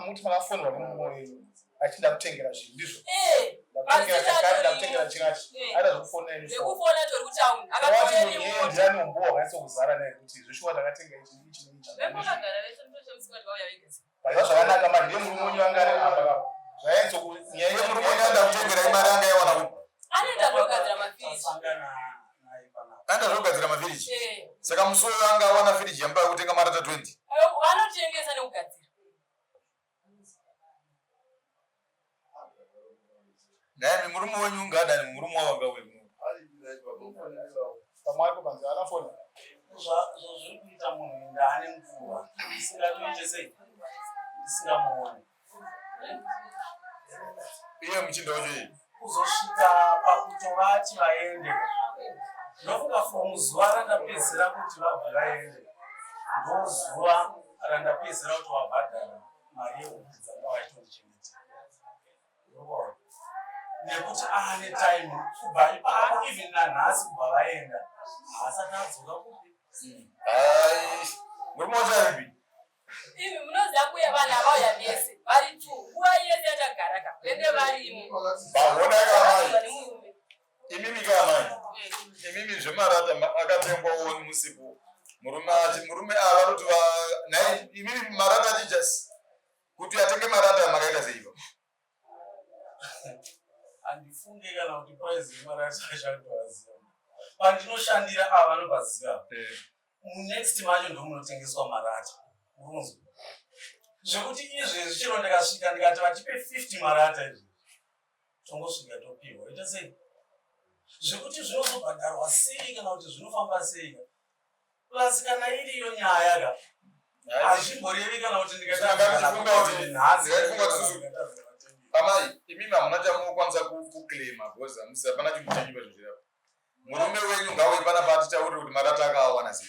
muti makafonera nemurume wenyu achinda kutengera zvinhu ndizvo. Eh, Ndakutengera chakati, ndakutengera chakati. Eh. Aida zvekufonera ini phone. Zvekufona tori kutauni. Wati Akatouya munhu iyeye nemota. ndiani umbowa wakanyatsa kuzara naye kuti zveshuwa ndakatenga ichi ichi neichi. Vekuvagara vese mutoshamisika kuti vauya vega. But zvakanaka manje ndiye murume wenyu anga ari apa apa. Zvayaitso ku nyaya Iye murume wenyu anoda kutengera imari anga aiwana kupi? Anoenda zvogadzira mafiriji. Anoda zvogadzira mafiriji. Eh. Saka musi uyo anga awana firiji yamba yekutenga marata 20. Vanotengesa nekugadzira. Naye murume wenyu ngaadani murume wavo ngauye kuno. Pamwe aripo panze haana foni. Zvazviri kuita munhu ndaane mupfungwa ndisingatoite sei ndisingamuoni. Iye muchinda wacho iye. Kuzosvika pakutovati vaende, ndofunga from zuva randapedzisira kuti vabve vaende ndozuva randapedzisira kuti vabhadhara mari yehuku dzanga vachitondichengetera. Urikuona? Nekuti aane time kubva ipapo even nanhasi kubva vaenda haasati adzoka kupi. Hai, murume wacho aripi? Imi munoziva kuya vanhu avauya vese vari two nguva yese yatagara ka venge varimo. Vaona ka mai. Nemurume. Imimi ka mai. Imimi zvemarata akatengwawo musipo. Murume achi murume ava kuti va nai imimi marata achijas kuti atenge marata makaita sei ivo? Handifunge kana kuti price yemarata acho andoaziva. Pandinoshandira ava vanopaziva. Munext macho ndomunotengeswa marata. Urunzwa. Zvekuti izvezvi chero ndikasvika ndikati vatipe 50 marata izvi. Tongosvika topiwa. Ita sei? Zvekuti zvinozobhadharwa sei kana kuti zvinofamba sei? Plus kana iriyo nyaya ka. Hazvimborevi kana kuti ndikati Ndikafunga kuti susu amai imimi hamuna chamunokwanisa kuclaima because hamusi hapana chinhu chenyu pazvinhu zvapo. Murume wenyu ngauye panapa atitaurire kuti marata akaawana sei.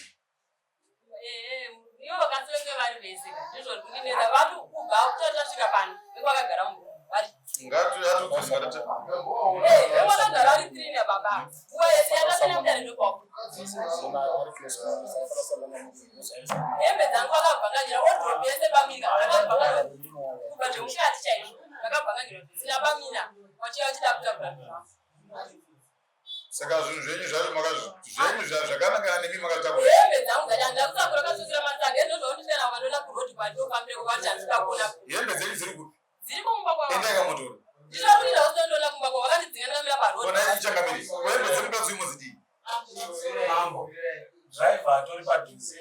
Eh, ivo vakasi venge vari vese ka ndizvo zviri kundinetsa vati kubva kutati tasvika pano venge vakagara murumu vari Ngati atobvisa marata. Eh, venge vakagara vari three nababa nguva yese yatapinda mudare ndopapo hembe dzangu vakabvakanyira odropi yese pamika vakabvakanyira kubva zvemukati chaizvo vakabvakanyira zvisina pamina vachiya vachida kutaura zvangu. Saka zvinhu zvenyu zvacho zvenyu zvakanangana nemi makatakura. Hembe dzangu dzacho handina kutakura kasukira matsaga ezvozvaundisvera vakandoona kurodi kwandofambire kwavati handida kuona. Hembe dzenyu dziri kupi? Dziri kumba kwavo. Endai kamotora. Ndichakurira usondoona kumba kwavo vakandidzinga ndakamira parodi. Ona ichangamiri. Hembe dzemukadzi uyu modzidii? Mambo, driver atori padhuze.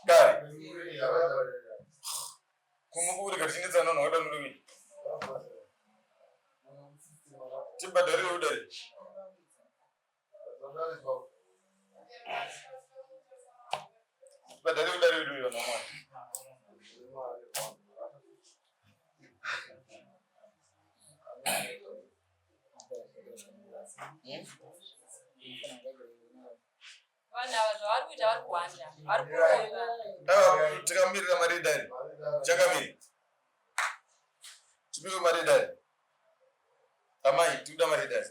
Dare. Kumukuri katichinetsana vanhu vakada ndokuita. Tibhadharire udare. Tibhadharire udare wedu uyu vanhu vamwari. Vanhu ava zvavari kuita vari kuwanda vari kuronga. Aiwa tikamirira mari yedare. Changamiri. Tipike mari yedare. Amai, tikuda mari yedare.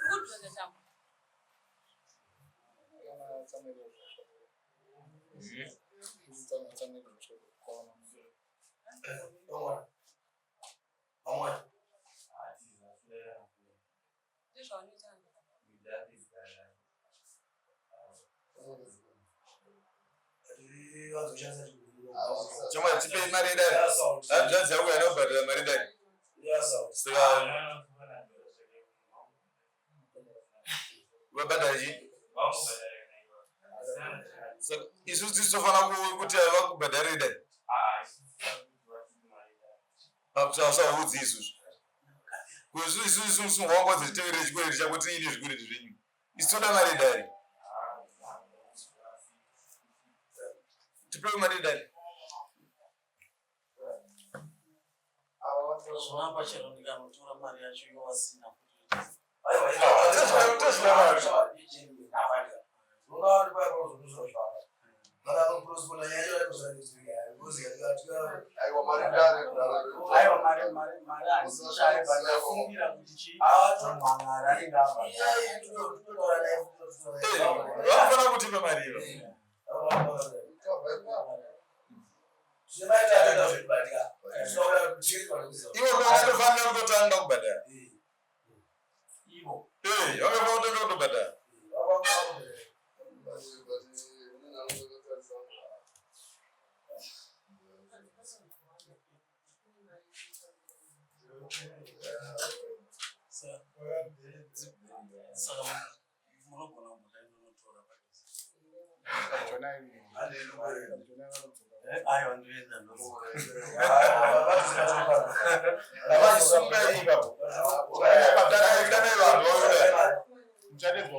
Kudhonza tambo. Ndizvo zvavanoita. Chomwa tipei mari yedare. Hanzvadzi yako yaida kubhadhara mari yedare. Saka vabhadhara chii? Saka isusu tisu tofanira kuti vakubhadharire dare. Saudzi isusu. Kusu isusu isusu wanga wadziteverera chikwereti chako tiine zvikwereti zvenyu. Isu toda mari yedare. Tipewe mari yedare. Zvona pachena ndikanotora mari yacho ivo vasina. Vanofanira kutipa mari iyo. Ivo vanofanira kutotanga kubhadhara. Eh, vanofanira kutanga kutobhadhara. Saka munogona kumboda inonotora. Aiwa, ndoenda. Vachisunga ipapo. Danai vanhu vauya.